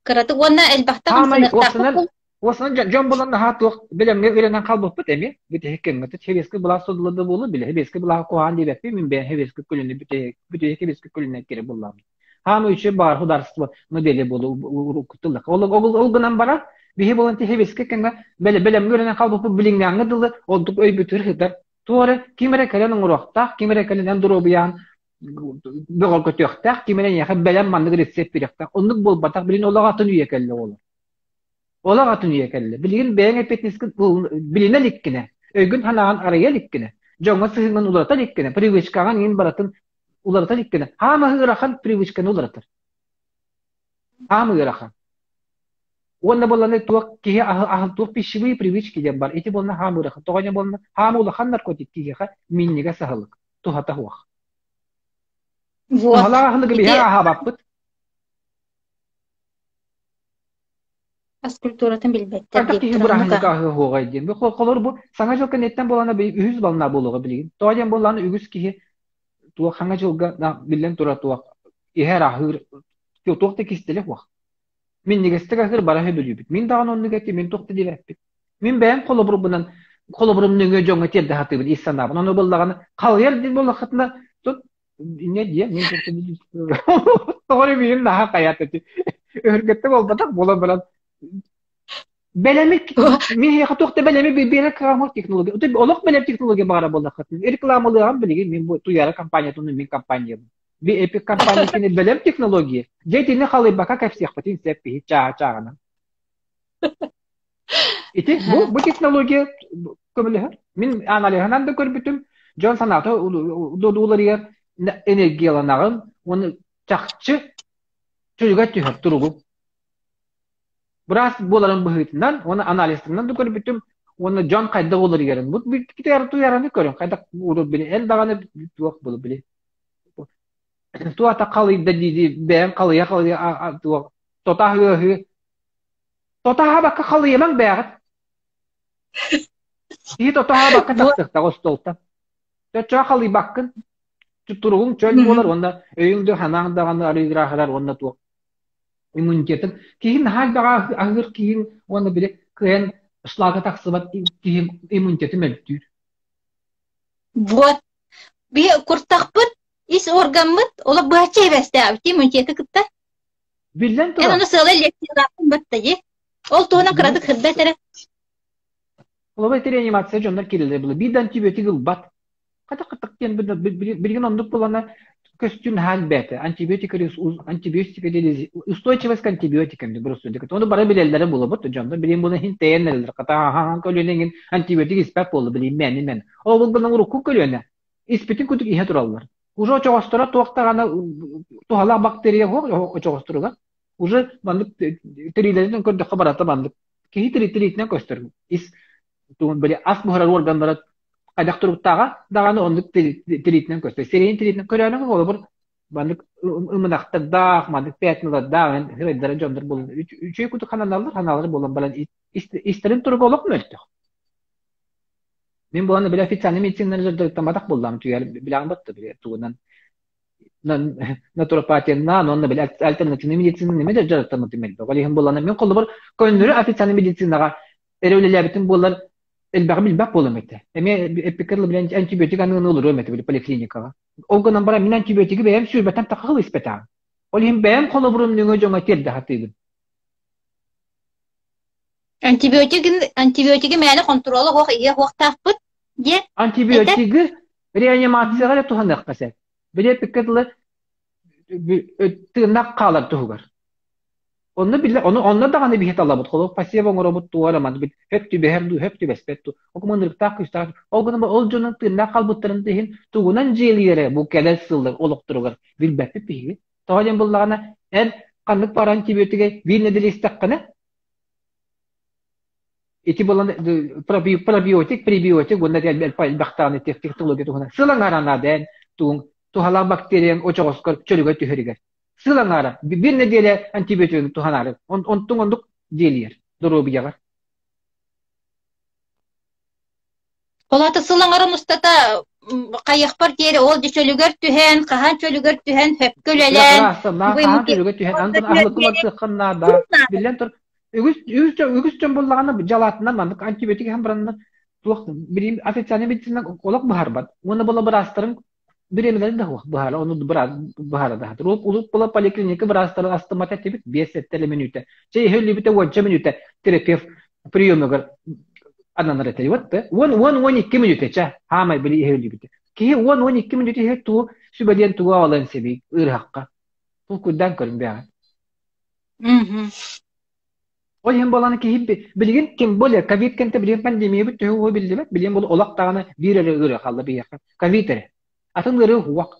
Speaker 1: кыратык уонна элбэхтэ
Speaker 2: Хаамай
Speaker 1: хамсаныахтаахпыт
Speaker 2: уопсанан уопсанан дьон булан наһаа туох бэлэмҥэ үөрэнэн хаалбыппыт эмиэ бүтэһик кэмҥэ сэбиэскэй былаас содула да буолуо били сэбиэскэй былааһы куһаҕан диэбэппин мин бэйэм сэбиэскэй көлүөнэ бүтэһик бүтэһик сэбиэскэй көлүөнэ киирэ буоллаҕым хаамай үчүгэй баар государство модели буолуо уруккутуллар ол ол гынан баран биһи буолан сэбиэскэй кэмҥэ бэлэмҥэ үөрэнэн хаалбыппыт билиҥҥээҥҥэ дылы ордук өйбүтүгэр сытар Туох эрэ, ким эрэ кэлэн оҥоруохтаах, ким эрэ кэлэн эн доруобуйаҕын бөҕөргөтүөхтээх, ким эрэ эйиэхэ бэлэм маннык рецепт биэриэхтээх. Оннук буолбатах. Билигин олох атын үйэ кэллэ оҕолор. Олох атын үйэ кэллэ. Билигин бэйэҥ эппиэтинэскин билинэ иликкинэ, өйгүн-санааҕын арыйа иликкинэ, дьоҥҥо сыһыаҥҥын уларыта иликкинэ, привычкаҕын иҥин барытын уларыта иликкинэ, хаама ыарахан привычканы уларытар. Хаама ыарахан. Уонна буолланы туох киһи аһы аһы туох пищевые привычки диэн бар. Ити буолна хаам ыарахан. Тоҕо диэн буолна хаам улахан наркотик киһиэхэ минньигэс аһылык. Туһата суох.
Speaker 1: Вот.
Speaker 2: Туһалаах аһылыгы
Speaker 1: Ити
Speaker 2: биһи аһаабаппыт.
Speaker 1: ас культуратын билбэттэр
Speaker 2: Хайдах киһи
Speaker 1: диэбиттэр оннук
Speaker 2: бырааһынньык аһыа суоҕай диэн. Бу холобур бу Саҥа дьыл кэнниттэн буолана үһүс бална буолуоҕа билигин. Тоҕо диэн буоллаҕына үгүс киһи туох Саҥа дьылга биллэн турар туох иһэр аһыыр туох да кистэлэ суох. Минньигэстик аһыыр бара сөбүлүүбүт. Мин даҕаны оннук этим, мин туох да диэбэппин. Мин бэйэм холобурбунан холобурум нөҥүө дьоҥҥо тиэрдэ сатыыбын ис санаабын. Ону буоллаҕына халыйар диэн буоллаххытына тут инньэ диэ мин туох да тоҕо эрэ миигин наһаа хайаат ити. Өһүргэттэ буолбатах буолан баран бэлэми мин эһиэхэ туох да бэлэми биэрэр кыаҕым технология. Олох бэлэм технология баара буоллаххытына рекламалыаҕым билигин мин бу Туяра компаниятын мин компаниябын. Би Эпик компания кини бэлэм технология. Дьэ итини халыйбакка кэпсиэхпитин сөп биһи чааһа-чааҕынан. Ити бу бу технология көмөлөһөр. Мин аналиһынан да көрбүтүм, дьон санаата уларыйар, энергияланаҕын уонна чахчы чөлүгэр түһэр туругу. Быраас буоларын быһыытынан уонна анализтарынан да көрбүтүм уонна дьон хайдах уларыйарын. Бу туйараны көрүн хайдах били эл даҕаны туох булу били Туох халыйда дии-дии бэйэм халыйа-халыйа туох тото аһыы-аһыы тото аһаабакка халыйымаҥ бээҕит. Киһи тото аһаабакка тахсыахтаах остуолтан. Чоччоҕо халыйбаккын. Туругуҥ чөл буолар уонна өйүҥ да санааҥ даҕаны арыйгыраахырар уонна туох иммунитетын киһи наһаа элбэҕи аһыыр киһиҥ уонна били кыайан шлага тахсыбат киһи иммунитеты мөлтүүр.
Speaker 1: Вот. Биһи куртахпыт ис органмыт олох быһаччы эбэстээбит иммунитеты кытта.
Speaker 2: Биллэн
Speaker 1: Эн
Speaker 2: турар.
Speaker 1: ону сыалай лекциялаахпын батта дии. Ол туһунан кыратык сырдат эрэ.
Speaker 2: Холобур, ити реанимация дьоннор киирэллэр было. Биир да антибиотик ылбат. Хатах-хатах диэн билигин оннук булана көстүү наһаа элбээтэ. Антибиотик антибиотик устойчивость к антибиотикам диэн бырастыйдык. Ону бары билэллэрэ буолабыт дьоннор билигин була иһин тэйэн эрэллэр. Хата көлүөнэ иҥин антибиотик испэт буолла билигин мээнэ мээнэ. Ол гынан урукку көлүөнэ испитин курдук иһэ тураллар. Уже очоҕосторо туох даҕаны туһалаах бактерия суох очоҕосторугар. Уже маннык тириилэринэн көрдөххө барыта маннык киһи тириитинэн көстөр. Ис били ас буһарар органнара хайдах туруктааҕа даҕаны оннук тириитинэн көстөр. Сирэйин тириитинэн көрөөнү холобур маннык ымынахтардаах, маннык пятналардаах сырайдара дьоннор буолан үчүгэй курдук хананаллар, ханаалар буолан баран истэрин туруга олох мөлтөх. Мин буолан били официальный медицинаны дьарыктамматах буоллаҕым түгэр билэҕин батта били тугунан натуропатиянан уонна били альтернативный медицина неме дьарыктаммытым элбэх. Ол иһин буоллаҕына мин холобур көннөрү официальный медицинаҕа эрэ үлэлээбитим буоллар элбэҕи билбэт буолуом этэ. Эмиэ эппиккэ дылы билэн антибиотик аныыны олоруом этэ били поликлиникаҕа. Ол гынан баран мин антибиотигы бэйэм сүүрбэттэн тахха сыл испэтэҕим. Ол иһин бэйэм холобурум нөҥүө дьоҥҥо тиэрдэ сатыыбын.
Speaker 1: Антибиотигын антибиотигы мээнэ хонтуруола суох иһиэ суохтаахпыт диэн этэ.
Speaker 2: Антибиотигы реанимацияҕа эрэ туһаныахха сөп. Били эппиккэ дылы тыыннаах хаалар туһугар. Онно биллэ, ону онно даҕаны биһи талабыт. Холобур, посев оҥоробут туох эрэ маннык хөп түбэһэр дуу, хөп түбэспэт дуу. Ол ынырыктаах күүстээх. Ол гынан ол дьонун тыыннаах хаалбыттарын да иһин тугунан дьиэлиирэ бу кэлэр сыллар олохторугар билбэппит биһиги. Тоҕо диэн буллаҕына, эн ханнык баар антибиотигы биир нэдиэлэ истэххинэ, ити буолан пробиотик, пребиотик уонна элбэхтэҕинэ технология туһунан сыл аҥаара наада эн тугуҥ туһалаах бактерияҥ очоҕоскор чөлүгэр түһэригэр. Сыл аҥаара биир нэдиэлэ антибиотигын туһанаары онтуҥ оннук диэлийэр доруобуйаҕар.
Speaker 1: Ол аата сыл аҥарын устата хайыахпар диэри ол дьэ чөлүгэр түһэн, хаһан чөлүгэр түһэн, сөпкө үлэлээн,
Speaker 2: Ыраастан, хаһан чөлүгэр түһэн, антон аһылыкка барсыаххын наада. Биллэн тур, үгүс үгүс дьон үгүс дьон буоллаҕына дьалаатынан маннык антибиотик иһэн бараннар туох билим официальный медицина олох быһарбат. Уонна була быраастарын бириэмэлэрин да суох быһаара, ону быһаара да сатыр. Улук була поликлиника быраастарын астыммат этибит, 5-7 эрэ мүнүүтэ. Чэ, иһэ өллүбүтэ уонча мүнүүтэ терапевт приемугар ананар этэ. Вот 10-12 мүнүүтэ чэ, хаамай били иһэ өллүбүтэ. Киһи 10-12 мүнүүтэ иһэ тугу сүбэлиэн тугу аҕалыан сэбий ыарыһахха. Толкуйдаан көрүҥ бэҕэ. Ол иһин буолан киһи билигин тем более ковид кэнтэ билигин пандемиябыт төһө уһу биллибэт. Билигин бұл олох даҕаны биир эрэ ыарыы хаалла биһиэхэ. Ковид эрэ. Атын ыарыы уһуох.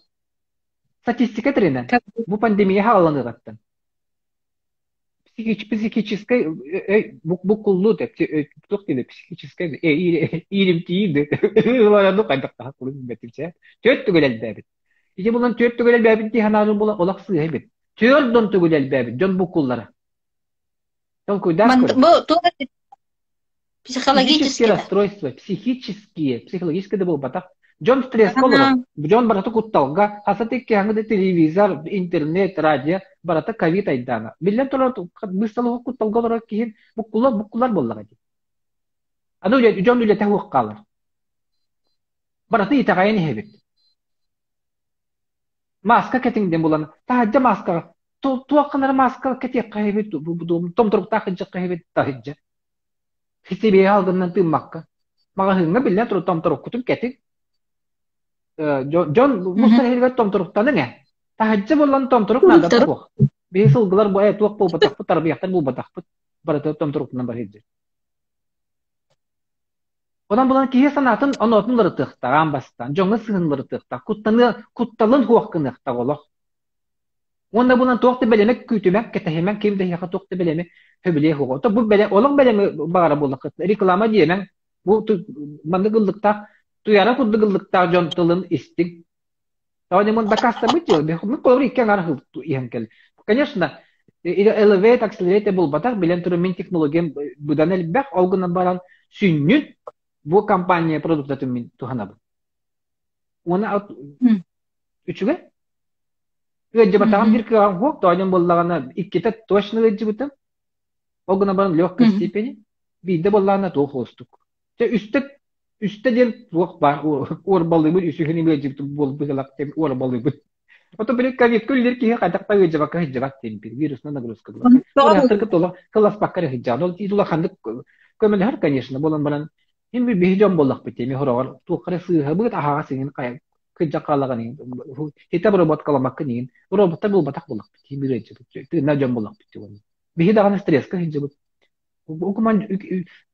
Speaker 2: Статистика тэринэн бу пандемия хаалланыаҕыттан психическай буккуллуу туох диэн психическай ииримтийии түөрт төгүл элбээбит. Ити булан түөрт төгүл элбээбит дии санаабын була олох сыыһа эбит. Түөрт дон төгүл элбээбит дьон буккуллара. Толкуйдаах көрүҥ.
Speaker 1: Бу туох
Speaker 2: Психологические расстройства, психические, психологические да буолбатах. Дьон стресскэ олорор. Дьон барыта кутталга, хасат икки да телевизор, интернет, радио барыта ковид айдаана. Биллэн турар, быысталык кутталга олорор киһи буккулар буккулар буоллаҕа дии. Аны дьон үлэтэ суох хаалар. Барыта итэҕэйэн иһэбит. Мааска кэтиҥ диэн булан, таһырдьа мааскаҕа туох гынары мааска кэтиэххэ иһэбит, томторуктаах илдьэххэ иһэбит таһырдьа. Сибиэһэ алгыннан тыыммакка. Маҕаһыыҥҥа биллэн турар томторуккутун кэтиҥ. Дьон мустар иһигэр томторуктаныҥ ээ. Таһырдьа буолан томторук наадата суох. Биһи сылгылар бу туох буолбатахпыт, тарбыйахтар буолбатахпыт. Барыта томторуктанан бар сылдьар. Онон булан киһи санаатын оноотун уларытыахтаах аан бастаан, дьоҥҥо сыһыан уларытыахтаах, куттаныа, кутталын суох гыныахтаах олох. Уонна булан туох да бэлэми күүтүмэҥ, кэтэһимэҥ, ким да эһиэхэ туох да бэлэми сөбүлүө суоҕа. Ото бу бэлэм, олох бэлэми баҕара буоллаххытына, реклама диэмэҥ. Бу маннык ыллыктаах, туйаара курдук ыллыктаах дьон тылын истиҥ. Тоҕо диэн дакаастаммыт дьыала. Мин холобур икки аҥаар иһэн кэллим. Конечно, Elevate, Accelerate буолбатах, билэн туран мин технологиям быдан элбэх, ол гынан баран сүнньүн бу компания продуктатын мин туһанабын. Уонна үчүгэй. Ыалдьыбатаҕым биир кыаҕым суох, тоҕо диэн буоллаҕына иккитэ точно ыалдьыбытым. Ол гынан баран легкой степени. Биирдэ буоллаҕына туох уустук. Чэ үстэ үстэ диэн туох баар уорбалыыбын үсүһүн ыалдьыбыт буолбут диэн уорбалыыбын. Ото били ковидка үллэр киһи хайдах да ыалдьыбакка сылдьыбат диэн бир вирусная нагрузка буолар. Ол толох кыласпакка эрэ сылдьаҕын. Ол улаханнык көмөлөһөр, конечно, буолан баран мин биһи дьон буоллахпыт дии, хороҕор туохха эрэ сыыһабыт аһаҕас иҥин хайа кыдьах хаалаҕын иҥин хитэ обработкаламаккын иҥин роботтар буолбатах буоллахпыт дии, биир ыалдьыбыт тыыннаах дьон буоллахпыт дии. Биһи даҕаны стресскэ сылдьыбыт. Окуман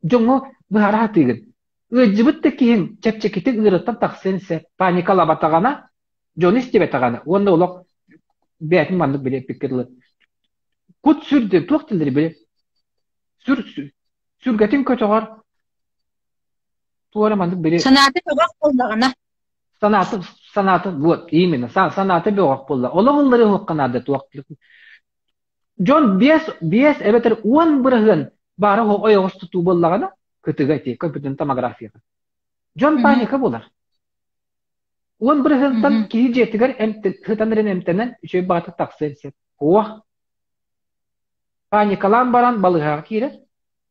Speaker 2: дьоҥҥо быһаара сатыыгын. Ыалдьыбыт да киһиҥ чэпчэкитик ыарыттан тахсыан сөп. Паникалаабатаҕына, дьону истибэтэҕинэ уонна олох бэйэтин маннык били эппиккэ дылы кут-сүр диэн туох дииллэрий били сүр сүргэтин көтөҕөр туох эрэ маннык били
Speaker 1: Санаата бөҕөх буоллаҕына.
Speaker 2: Санаата санаата вот именно санаата бөҕөх буолла. Олох ылларыы уһуохха наада туох Дьон 5 эбэтэр 10% баара ойоҕос тутуу буоллаҕына, кытыга ити компьютернай томографияҕа. Дьон паника буолар. 10 бырыһыантан киһи дьиэтигэр сытан эрэн эмтэнэн үчүгэй баҕатык тахсыан сөп. Уох. Паникалаан баран балыыһаҕа киирэр.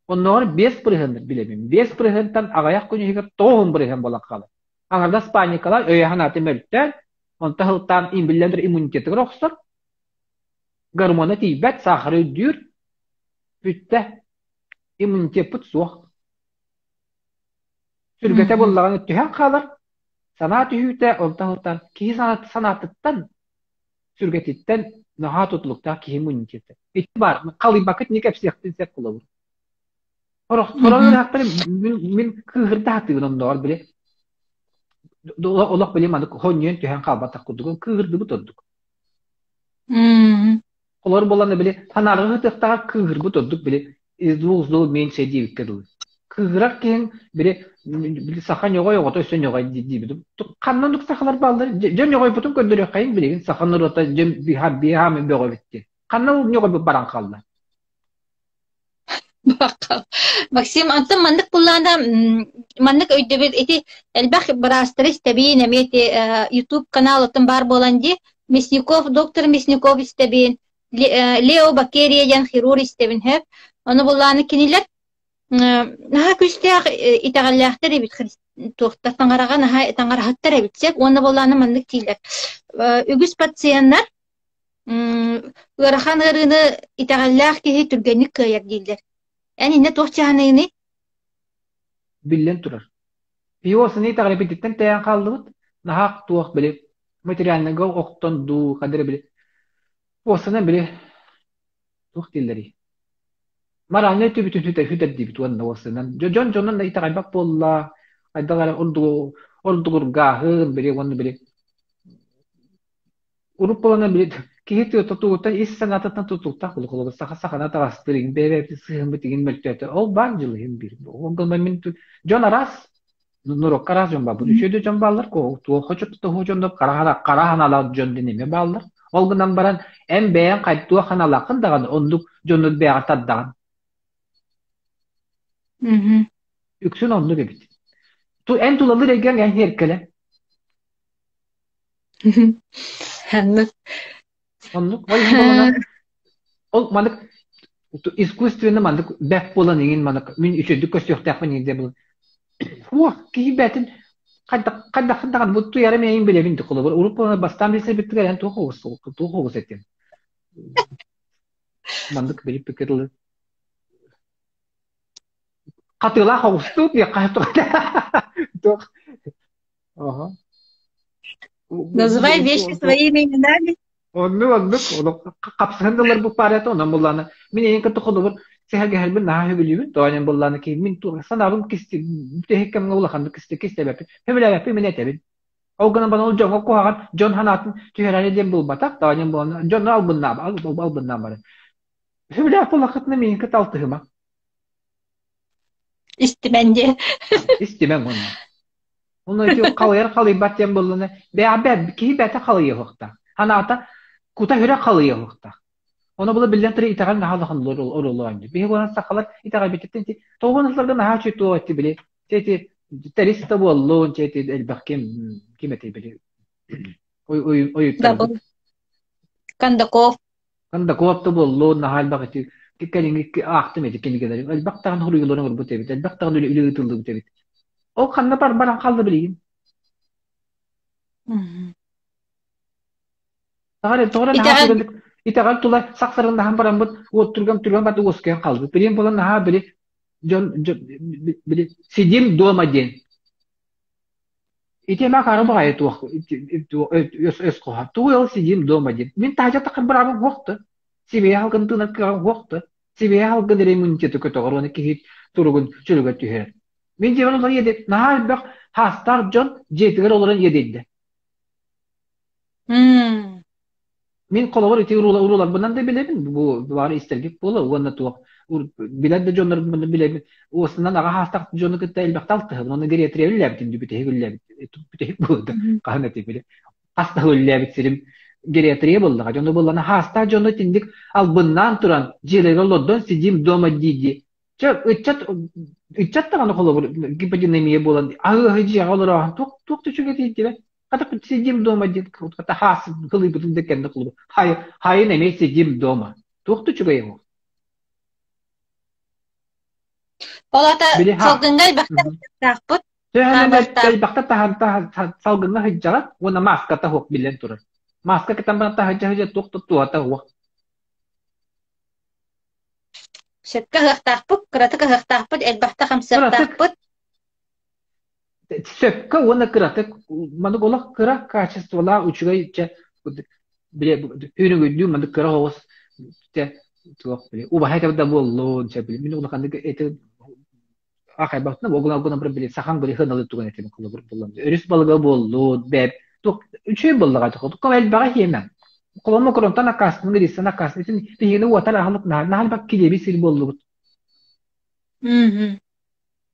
Speaker 2: Оннооҕор 5 бырыһыаннар билэбин. 5 бырыһыантан аҕыйах күн иһигэр 90 бырыһыан буолан хаалар. Аҥардас паникалаан өйө-санаата мөлтөөн, онто сылтаан биллэн турар иммунитетыгар охсор, гормона тиийбэт, саахара үрдүүр, бүттэ. Иммунитеппыт суох. Сүргэтэ буоллаҕына түһэн хаалар, санаа түһүүтэ онтон ылтан киһи санаатыттан, сүргэтиттэн наһаа тутулуктаах киһи иммунитета. Ити баар, халыйбаккыт не кэпсиэхпин сөп холобур. Сорох ыарахтары мин кыыһырда сатыыбын оннооҕор били олох били маннык хонньуйан түһэн хаалбатах курдук кыыһырдыбыт ордук. Олор буолан били санаарҕыы сытыахтааҕар кыыһырбыт ордук били из двух зол меньше диэбиккэ дылы. Кыыһырар киһиҥ били били саха ньоҕой оҕото өссө ньоҕой диибит. Ханна оннук сахалар бааллар? Дьэ ньоҕойбутун көрдөрүөххэйиҥ билигин саха норуота дьэ биһаами бөҕө эбит диэн. Ханна ол ньоҕойбут баран хаалла?
Speaker 1: Максим, онтон маннык буллаана маннык өйдөбүл ити элбэх быраастары истэбиин эмиэ ити YouTube канал оттон баар буолан дии Мясников, доктор Мясников истэбиин, Лео Бакерия диэн хирург истэбин һэп. Ону буллааны кинилэр наһаа күүстээх итэҕэллээхтэр эбит туохтар таҥараҕа наһаа таҥараһыттар эбит сөп уонна буоллаана маннык дииллэр үгүс пациеннар Ыарахан ыарыыны итэҕэллээх киһи түргэнник кыайар дииллэр. Эн иннэ туох чааһынайыный?
Speaker 2: Биллэн турар. Пиосаны итэҕэлбититтэн тэйэн хааллыбыт. Наһаа туох били материальныйга охтон дуу, хадары били уоссанан били туох дииллэрий? Моральнай өттүбүтүн сүтэрдибит уонна уоссанан дьон дьонун да итэҕэйбэт буолла. Хайдах эрэ ордугургааһын били уонна били Урут буолан били киһи тутууттан ис санаатыттан тутулуктаах буолуох саха сахана таҕастыр игин бэйэ-бэйэбитин сыһыаммыт игин мөлтөөтө. Ол баар дьыл иһин биир. Ол гынан мин дьон араас норуокка араас дьон баар. Үчүгэй да дьон бааллар, туох туох дьоннор хара ханалаах дьон диэн эмиэ бааллар. Ол гынан баран эн бэйэҥ туох ханалааххын даҕаны оннук дьону бэйэҕэ тардаҕын. Үксүн оннук эбит. Эн тулалыыр эйгэҥ эн иэркэлэ.
Speaker 1: Оннук.
Speaker 2: Оннук. Ол иһин буолана ол маннык искусственно маннык бэк буолан иҥин маннык мин үчүгдүк көстүөхтээхпин иҥин диэн буолан суох киһи бээтин хайдах хайдаххын даҕаны бу туйара миэйин билэбин дии холобур урут буолан бастаан билсэрбиттигэр эн туох оҕус туох оҕус этим маннык билиппиккэ дылы хатыылаах оҕустуу диэххэ туох Аха.
Speaker 1: Называй вещи своими именами.
Speaker 2: Оннук оннук олох хапсыһан да ыларбыт баар этэ онон буллаана мин эйин кытта холобур сэһэргэһэрбин наһаа сөбүлүүбүн тоҕо буллаана ки мин санаабын кисти бүтэһик кэмҥэ улаханнык кисти кистээбэппин сөбүлээбэппин мин этэбин ол гынан баран ол дьоҥҥо куһаҕан дьон санаатын түһэрээри диэн буолбатах тоҕо буолан дьону албыннааб албыннаан баран сөбүлээх буоллаххытына миигин кытта алтыһыма
Speaker 1: Истимэн диэ.
Speaker 2: Истимэҥ уонна Онно ити халыйар халыйбат диэн буоллуна, бэйэ киһи бэйэтэ халыйыахтаах. Анаата кута-сүрэ халыйыахтаах. Ону була биллэн турар итэҕэл наһаа улахан оруолу оонньуур. Биһиги буолан сахалар итэҕэйбититтэн ити тоҕуон сылларга наһаа үчүгэй туох эти били ити тэрис да буоллун, ити элбэх ким ким этэй били ойуттарбыт.
Speaker 1: Кондаков.
Speaker 2: Кондаков да буоллун, наһаа элбэх ити кэлиҥҥи аахтым ити кинигэлэри. Элбэх даҕаны суруйууларын оҥорбут эбит, элбэх даҕаны үлэ ыытыллыбыт эбит. Ол ханна баран хаалла билигин? Тоҕо эрэ наһаа
Speaker 1: Итэҕэл
Speaker 2: түргэнник итэҕэл тула сахсарыннаһан бараммыт уот түргэн түргэн барды уоскуйан хаалбыт. Билигин буолан наһаа били дьон били сидим дома диэн. Ити эмэ хара баҕайы туох өс хоһа. Тугу ол сидим дома диэн. Мин таһдьа таххар быраабым суохту. Сибиэ халгын тыынар кыаҕым суохту. Сибиэ халгын эрэ иммунитеты көтөҕөр уонна киһи туругун чөлүгэр түһэрэр. Мин дьиэбэр олорон иэдэй наһаа элбэх хаастаах дьон дьиэтигэр олорон иэдэйдэ. Мин холобур ити урууларбынан да билэбин, бу баары истэргит буолуо уонна туох билэр да дьоннорбун да билэбин. Уосунан аҕа хаастаах дьону кытта элбэхтэ алтыһабын. Уонна гериатрия үлэлээбитим бүтэһик үлэлээбит бүтэһик буолда. Хаһан этий били. Хас да үлэлээбит сирим гериатрия буоллаҕа. Дьону буоллана хаастаах дьону итинник албыннаан туран дьиэлэригэр олордон сидим дома дии-дии. Чэ, ыччат ыччат даҕаны холобур гиподинамия буолан аһыы-аһыы дьиэҕэ олороон туох туох да үчүгэй тиийдибэт. Хата сидим дома диэн хата хаас кылыйбытын да кэннэ холобур хай хайын эмиэ сидим дома. Туох да үчүгэй оҥо.
Speaker 1: Ол ата
Speaker 2: Били ха
Speaker 1: салгыҥҥа элбэхтэ сылдьыахтаахпыт,
Speaker 2: Төһөнөн
Speaker 1: хаамыахтаахпыт.
Speaker 2: элбэхтэ таһан салгыҥҥа сылдьаҕыт уонна мааската суох биллэн турар. Мааска кэтэн баран таһырдьа сылдьар туох да туһата суох.
Speaker 1: Сөпкө ыһыахтаахпыт, кыратык ыһыахтаахпыт, элбэхтэ
Speaker 2: Кыратык
Speaker 1: хамсыахтаахпыт.
Speaker 2: сөпкө уонна кыратык маннык олох кыра качестволаах үчүгэй чэ бile үрүҥүллүү маннык кыра оҕус чэ туох били убаһа этэ да буоллун чэ били мин улаханнык эти аахайбаппын огуна огуна били сахан били хыналыы туган этим холобур буллун өрүс балыга буоллун бэп туох үчүгэй буоллаҕа тохо элбэҕи хиэмэн холомо коронтан аккаастанан ириссен аккаастанан итин биһигини уотар аһылык наһаа наһаа элбэх килиэби сир буоллубут
Speaker 1: Мгм.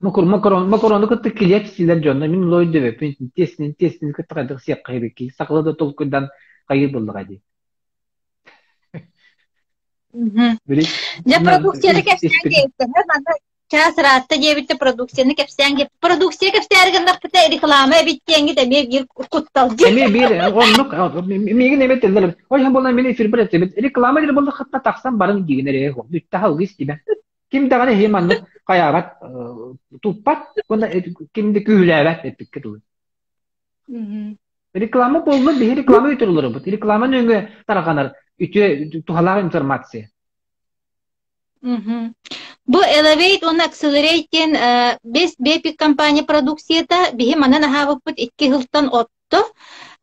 Speaker 2: Макарон, макарону кытта килиэп сиилэр дьонно мин олой дөбөппүн тиэстини тиэстини кытта хайдах сиэххэ эбиккий сахалыы да толкуйдан хайыыр буоллаҕа дии
Speaker 1: Мгм.
Speaker 2: Били
Speaker 1: Дьэ продукцияны
Speaker 2: ис
Speaker 1: кэпсээн
Speaker 2: испит
Speaker 1: диэбиттэр манна чаас ыраатта диэбиттэ продукцияны кэпсээн диэбит продукция кэпсээри гыннахпыта реклама эбит диэҥҥит эмиэ биир куттал диэн
Speaker 2: эмиэ биир оннук миигин эмиэ этэллэр ол иһин буолан мин эфирбэр этибит реклама диир буоллаххытына тахсан барыҥ диигин эрэ бүттэ халгы истибэ ким даҕаны иһи маннык хайаабат туппат уонна ким да күүһүлээбэт эппиккэ дылы Реклама буолла, биһи реклама үтүрүлэрбит. Реклама нөҥүө тарҕанар үтүө туһалаах информация.
Speaker 1: Мгм. Бу Elevate уонна Accelerate диэн бэс Бепик компания продукцията биһи манан аһаабыппыт икки сылтан отто.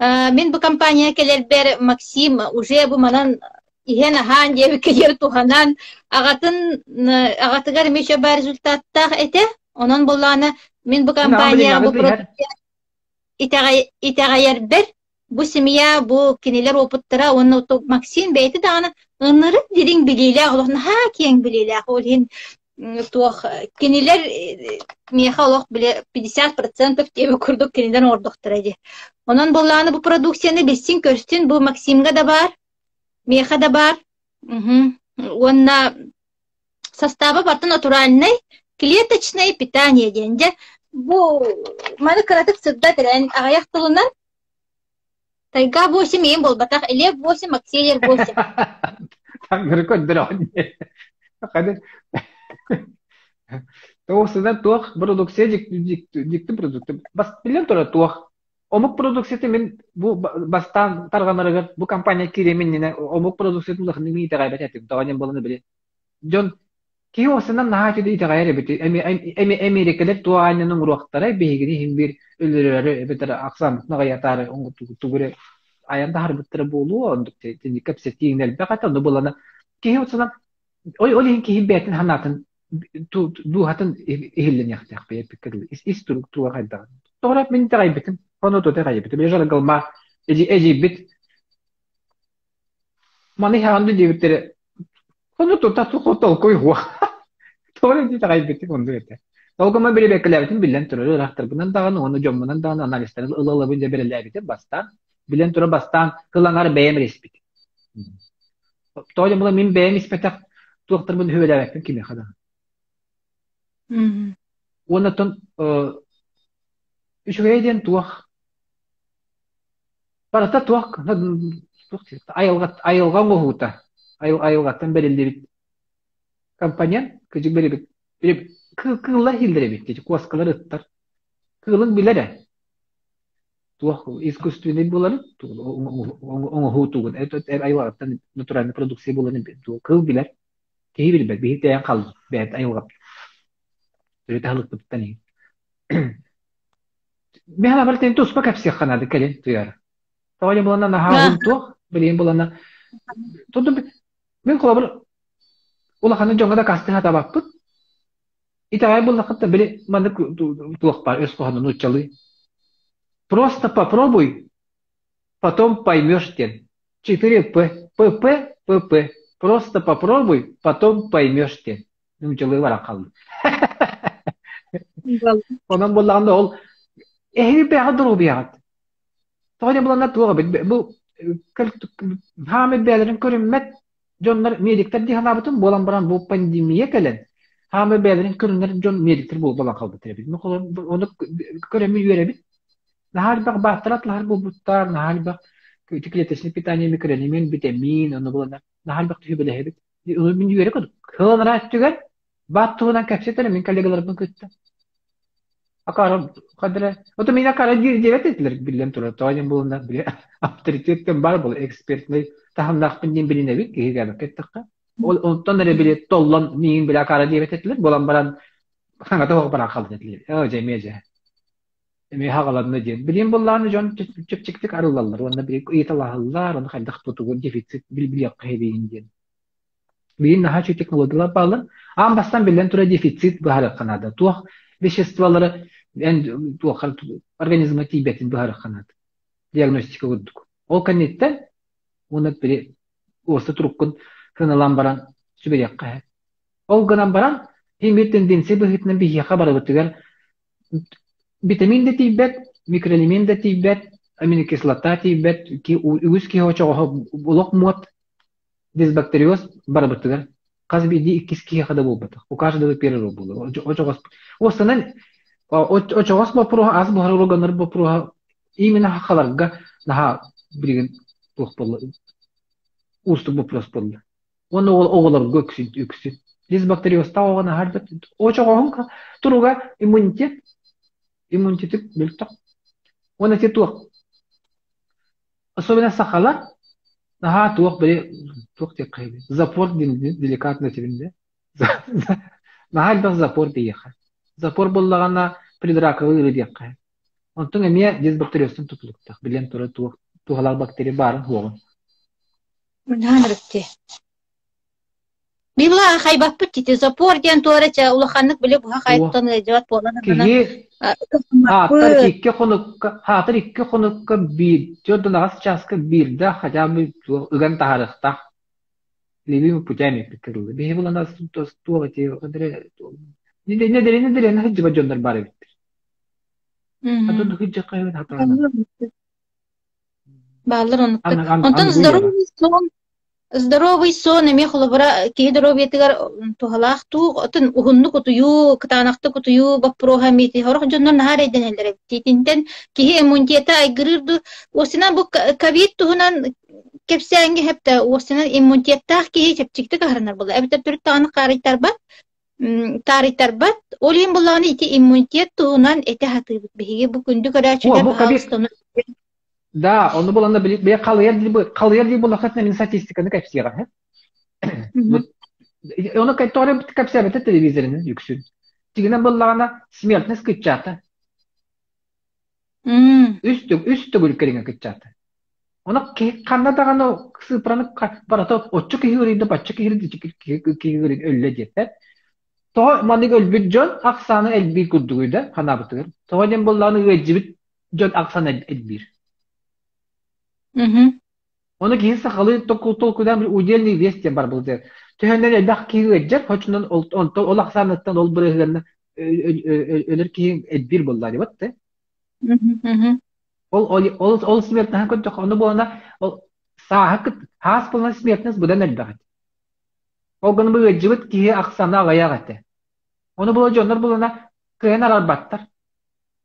Speaker 1: Мин бу компания кэлэрбэр Максим уже бу манан иһэн-аһаан диэбиккэ диэри туһанан аҕатын аҕатыгар эмиэ чөбө результаттаах этэ. Онон буллаҕына мин бу
Speaker 2: Мин аҕам билин
Speaker 1: компанияҕа бу
Speaker 2: аҕыс иһэр.
Speaker 1: продукция Итэҕэйэрбэр бу семья, бу кинилэр опыттара уонна Максим бэйэтэ даҕаны ынырык дириҥ билиилээх, олох наһаа киэҥ билиилээх. Ол иһин туох кинилэр миэхэ олох били 50% диэбит курдук кинилэр оҥордохторо дии. Онон буоллаҕына бу продукцияны билсин-көрсүн, бу Максимҥа да баар, миэхэ да баар. Уонна Састааба барыта натуральнай, клеточное питание диэн. Дьэ, бу маны кыратык сырдат эрэн аҕыйах тылынан Тайга 8 ийэм буолбатах, Лев 8, Акселер 8.
Speaker 2: Таҥнары көрдөрөҕүн Хады Тоҕусунан туох продукция дьикти продукция. Бас билэн турар туох. Омук продукцията мин бу бастаан тарҕанарыгар бу компания киириэм иннинэ омук продукциятын улаханнык мин итэҕэйбэт этим. Тоҕо диэн буолан били Дьон киһи уопсайынан наһаа үчүгэй итэҕэйэр эбит. Эмиэрикэлэр туох аанньаны оҥоруохтарай, биһигини иһин биир өлөрөөрү эбэтэр ахсааммытын аҕыйатаары тугу эрэ айан таһаарбыттара буолуо, оннук итинник кэпсэтии элбэх этэ. Ону булана киһи уопсайынан ол ол иһин киһи бэйэтин санаатын дууһатын иһиллэниэхтээх бэйэппиккэ дылы ис ис турук туга хайдаҕын. Тоҕо эрэ мин итэҕэйбитим, ону тута итэҕэйбитим. Эжи эдьиийбит Маны иһэҕин дуу диэбиттэрэ, ону тута толкуй уһуох. Тоҕо эрэ итэҕэйбитим оннук этэ. Ол гынан бирибиэккэлээбитим биллэн турар, ыраахтарбынан даҕаны уонна дьоммунан даҕаны анализтарын ыла-ылабын дьэ бэрэлээбитим бастаан. Билэн турар бастаан кыл аҥар бэйэм эрэ испитим. Тоҕо диэн буолан мин бэйэм испэтэх туохтарбын үһүөлээбэппин кимиэхэ даҕаны. Уонна оттон үчүгэйэ диэн туох Барыта туох туох айылҕа айылҕа оҥоһуута айылҕаттан бэриллибит компонент кыдьык бэрибит кыыллар иһиллэр эбит дии куоскалар ыттар кыылыҥ билэр ээ туох искусственный буоларын оҥоһуу тугун айылҕаттан натуральный продукция буоларын кыыл билэр киһи билбэт биһи тэйэн хаалбыт бэйэт айылҕа төрүт аһылыкпытыттан иһин Мин санаабар итини туспа кэпсиэххэ наада кэлин туйар. Тоҕо диэн буланна наһаа уһун туох, билигин буланна Туту мин холобур улаханы дьоҥҥо дакаастыы сатаабаппыт. Итэҕэй буллаххыт да били маннык туох баар өс хоһооно нууччалыы. Просто попробуй, потом поймешь диэн. 4П, ПП, ПП. Просто попробуй, потом поймешь диэн. Нууччалыы баран хааллым. Онон буоллаҕына ол эһиги бэйэҕит доруобуйаҕыт. Тоҕо диэн буланна туох эбит бу хаамай бэйэлэрин көрүммэт дьоннор медиктэр дии санаабытым буолан баран бу пандемия кэлэн. Хаамай бэйэлэрин көрүнэр дьон медиктэр буолбалан хаалбыттар эбит. Ону көрөммүн үөрэбит. Наһаа элбэх бааттар атлаһар буолбуттар, наһаа элбэх клеточное питание, микроэлемент, витамин, ону буланар. Наһаа элбэх түһүбэлэһэбит. Ону мин үөрэ көрдүм. Кыланара өттүгэр баат туһунан кэпсэтэр мин коллегаларбын кытта. Акара хадра. Ото мин акара диир диэбэт этилэр биллэн турар. Тоҕо диэн буолунна били авторитеттен бар буол экспертный таһымнаахпын диэн билинэбит киһи кээбэккэ эттэххэ. Ол онтон эрэ били толлон миигин били акара диэбэт этилэр. Буолан баран хаҥата суох баран хаалбыт этилэр. Оо дьэ эмиэ дьэ. Эмиэ хаҕаланна диэн. Билиэн буоллаҕына дьон чэпчэкитик арыллаллар уонна били ыйыталаһаллар, ону хайдах тутугун дефицит билиэххэ эбиин диэн. Билигин наһаа үчүгэй технологиялар бааллар. Аан бастаан биллэн турар дефицит быһаарыахха наада. Туох веществолары эн туохха организмҥа тиийбэтин быһаарыахха наада. Диагностика курдук. Ол кэнниттэн уонна били уоста туруккун сыаналаан баран сүбэлиэххэ сөп. Ол гынан баран биир тенденция быһыытынан биһиэхэ барыбытыгар витамин да тиийбэт, микроэлемент да тиийбэт, аминокислота тиийбэт, үгүс киһи очоҕоһо олох муот Дисбактериоз барыбытыгар хас биирдии иккис киһиэхэ да буолбатах. У каждого первого было. Очоҕос Уостанан очоҕос боппуруоһа ас буһар органнар боппуруоһа именно хахаларга наһаа билигин туох буолла уустук боппуруос буолла. Уонна оҕолорго үксүн үксүн. Дисбактериозтаах оҕо наһаа очоҕоһун туруга иммунитет иммунитеты мөлтөх. Уонна ити туох Особенно сахалар наһаа туох били туох диэххэ запор диэн деликатно этибин да наһаа элбэх запор диэххэ. Запор буоллаҕына предраковый ыарыы диэххэ. Онтон эмиэ дисбактериозтан тутулуктаах. Билэн турар туох туһалаах бактерия баарын суоҕун.
Speaker 1: Наһаа ынырык Била хайбаппыт ити запор диэн туора чэ улаханнык били буһа хайттан ыалдьыбат буолан
Speaker 2: Киһи хаатар икки хонукка хаатар икки хонукка биир 48 чааска биирдэ хотя бы ыган таһаарыахтаах. Любимый путями эппиккэ Биһи булан туох ити нэдиэлэ нэдиэлэ сылдьыбат дьоннор баар эбиттэр. Атын сылдьахха хатаана.
Speaker 1: Бааллар оннуктар. Онтон здоровый сон Здоровый сон эмиэ холобура киһи доруобуйатыгар туһалаах дуу, атын уһуннук утуйуу, кытаанахтык утуйуу боппуруоһа эмиэ сорох дьоннор наһаа эрэйдэнэллэр эбит. Итинтэн киһи иммунитета айгырыыр дуу, уостунан бу ковид туһунан кэпсээҥҥэ сөптө уостунан иммунитеттаах киһи чэпчэкитик аһарынар буолла. Эбэтэр төрүт даҕаны хаарыйтарбат, таарыйтарбат. Ол иһин буоллаҕына ити иммунитет туһунан этэ сатыыбыт. Биһиги бу күндү
Speaker 2: О,
Speaker 1: көрөөччүлэр
Speaker 2: бу ковид
Speaker 1: баһаалыста ону
Speaker 2: Да, ону буланна били бэйэ халыйар дии халыйар дии буоллаххытына мин статистиканы кэпсиэҕэ. Ону тоҕо кэпсээбэтэ телевизорынан үксүн. Тигинэн буоллаҕына смертность кыччаата. Үс үс төгүл кэриҥэ кыччаата. Ону киһи ханна даҕаны сыыппараны барыта оччо киһи ыарыйда, бачча киһи киһи өллө диэттэр. Тоҕо маннык өлбүт дьон ахсаана элбиир курдугуй да ханаабытыгар. Тоҕо диэн буоллаҕына ыалдьыбыт дьон ахсаана элбиир. Ону киһи сахалыы толкуйдаан удельный вес диэн бар буолар. Төһөннөн элбэх киһи ыалдьар, хочунан онтон ол ахсааныттан ол бырыһыанна өлөр киһи элбиир буоллаа диэбит да. Ол ол ол смертнаһын көрдөххө ону буолана ол сааһа хаас буолан смертность быдан элбэх этэ. Ол гынан ыалдьыбыт киһи ахсаана аҕыйах этэ. Ону була дьоннор булана кыайан арарбаттар.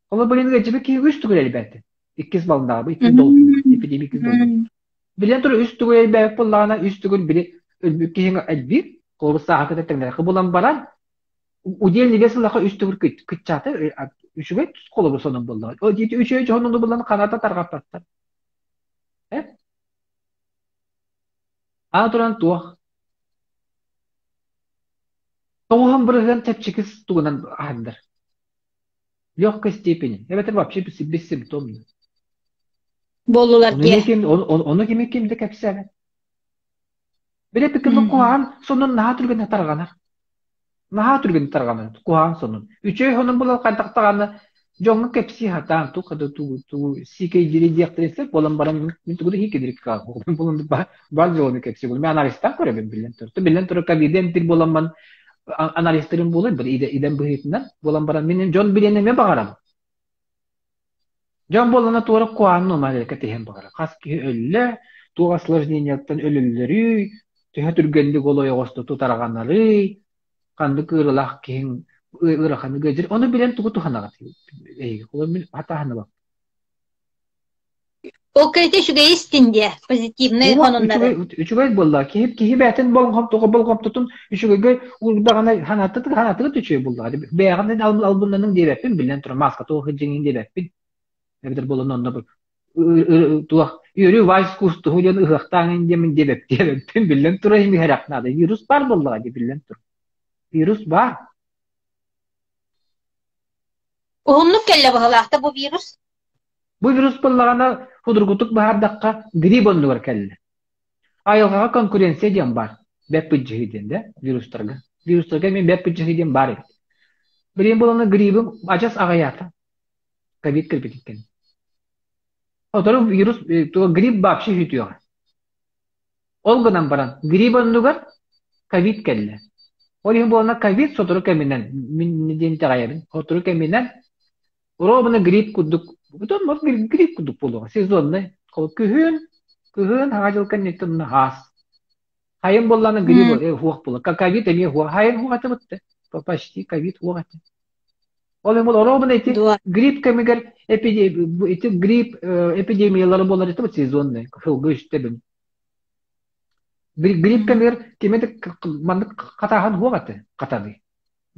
Speaker 2: Ол билин ыалдьыбыт киһи үс төгүл элбээтэ. Иккис балындаҕа иккис долгун, эпидемия иккис долгун. Билэн турар үс төгүл элбээбит буоллаҕына, үс төгүл били өлбүт киһиҥ элбиир, холобур сааһа кытта тэҥнэххэ булан баран, удельный вес ыллахха үс төгүл кыччаата үчүгэй холобур сонун буоллаҕа. Ол диэти үчүгэй дьоһун булан ханата тарҕаппаттар. Э? Аны туран туох? 90% чэпчэки тугунан аһардар. Легкой степени. Эбэтэр вообще бессимптомно.
Speaker 1: Буоллулар
Speaker 2: Ону
Speaker 1: дии.
Speaker 2: ким, ону кими ким да кэпсээбэт. Били ким куһаҕан сонун наһаа түргэнник тарҕанар. Наһаа түргэнник тарҕанар куһаҕан сонун. Үчүгэй сонун булан хайдах даҕаны дьоҥҥо кэпсии сатаан туох да тугу тугу сиикэйдири диэхтэрин сөп буолан баран мин тугу да сиикэйдири булан бар дьону кэпсии мин анализтаан көрөбүн биллэн турар. Биллэн турар ковиды эмтиир буоламмын анализтарым буолар бір идэм быһыытынан буолан баран мин дьон билиэн эмиэ баҕарабын. Дьон буоллана туора куһаҕан нуомаларга кэтэһиэн баҕарар. Хас киһи өллө, туох осложнениеттан өлөллөрүй, төһө түргэнник ол ойоҕосто тутарҕанарый. Ханнык ыарыылаах киһиҥ ыараханнык ыалдьар. Ону билэн тугу туһанаҕыт эһиги? Холобур, мин хатааһынабын.
Speaker 1: Ол кэриэтэ үчүгэй истин диэ, позитивнай
Speaker 2: Уох,
Speaker 1: сонуннары.
Speaker 2: үчүгэй үчүгэй буолла. Киһи киһи бэйэтин болҕомтоҕо болҕомтотун үчүгэйгэ уурдаҕына санаатыгыт санаатыгыт үчүгэй буоллаҕа. Бэйэҕин албыннаныҥ диэбэппин, биллэн турар, мааска туох сылдьыҥ диэбэппин. Эбэтэр буолан онно туох үөрүү вальс куустуһу диэн ыһыахтааҥ диэмин диэбэппин, биллэн турар иһэрэх наада. Вирус баар буоллаҕа дии, биллэн турар. Вирус баар.
Speaker 1: Уһуннук кэллэ быһыылаах да бу вирус?
Speaker 2: Бу вирус буоллаҕына, судургутук быһаардахха, грипп оннугар кэллэ. Айылҕаҕа конкуренция диэн баар. Бэт быдьыһыы диэн да, вирустарга. Вирустарга эмиэ бэт быдьыһыы диэн баар эбит. Билигин буолана грибым адьас аҕыйаата. Ковид кэлбититтэн. Сотору вирус, грипп вообще сүтүөҕэ. Ол гынан баран, грипп оннугар ковид кэллэ. Ол иһин буолана ковид сотору кэминэн, мин диэн итэҕэйэбин, сотору кэминэн Ровно грипп курдук, бутон может грипп курдук буолуоҕа, сезонный. Күһүн, күһүн хаҥа дьыл кэнниттэн хаас. Хайын буоллаҕына грипп хуох буолар. Ковид эмиэ хуох. Хайын хуох этэ бытты. Почти ковид хуох этэ. Ол иһин ровно ити грипп кэмигэр ити грипп эпидемиялары буолар это вот сезонный. Сылгы үстэ Грипп кэмигэр кимэ да маннык хатааһын хуох этэ. Хатаны.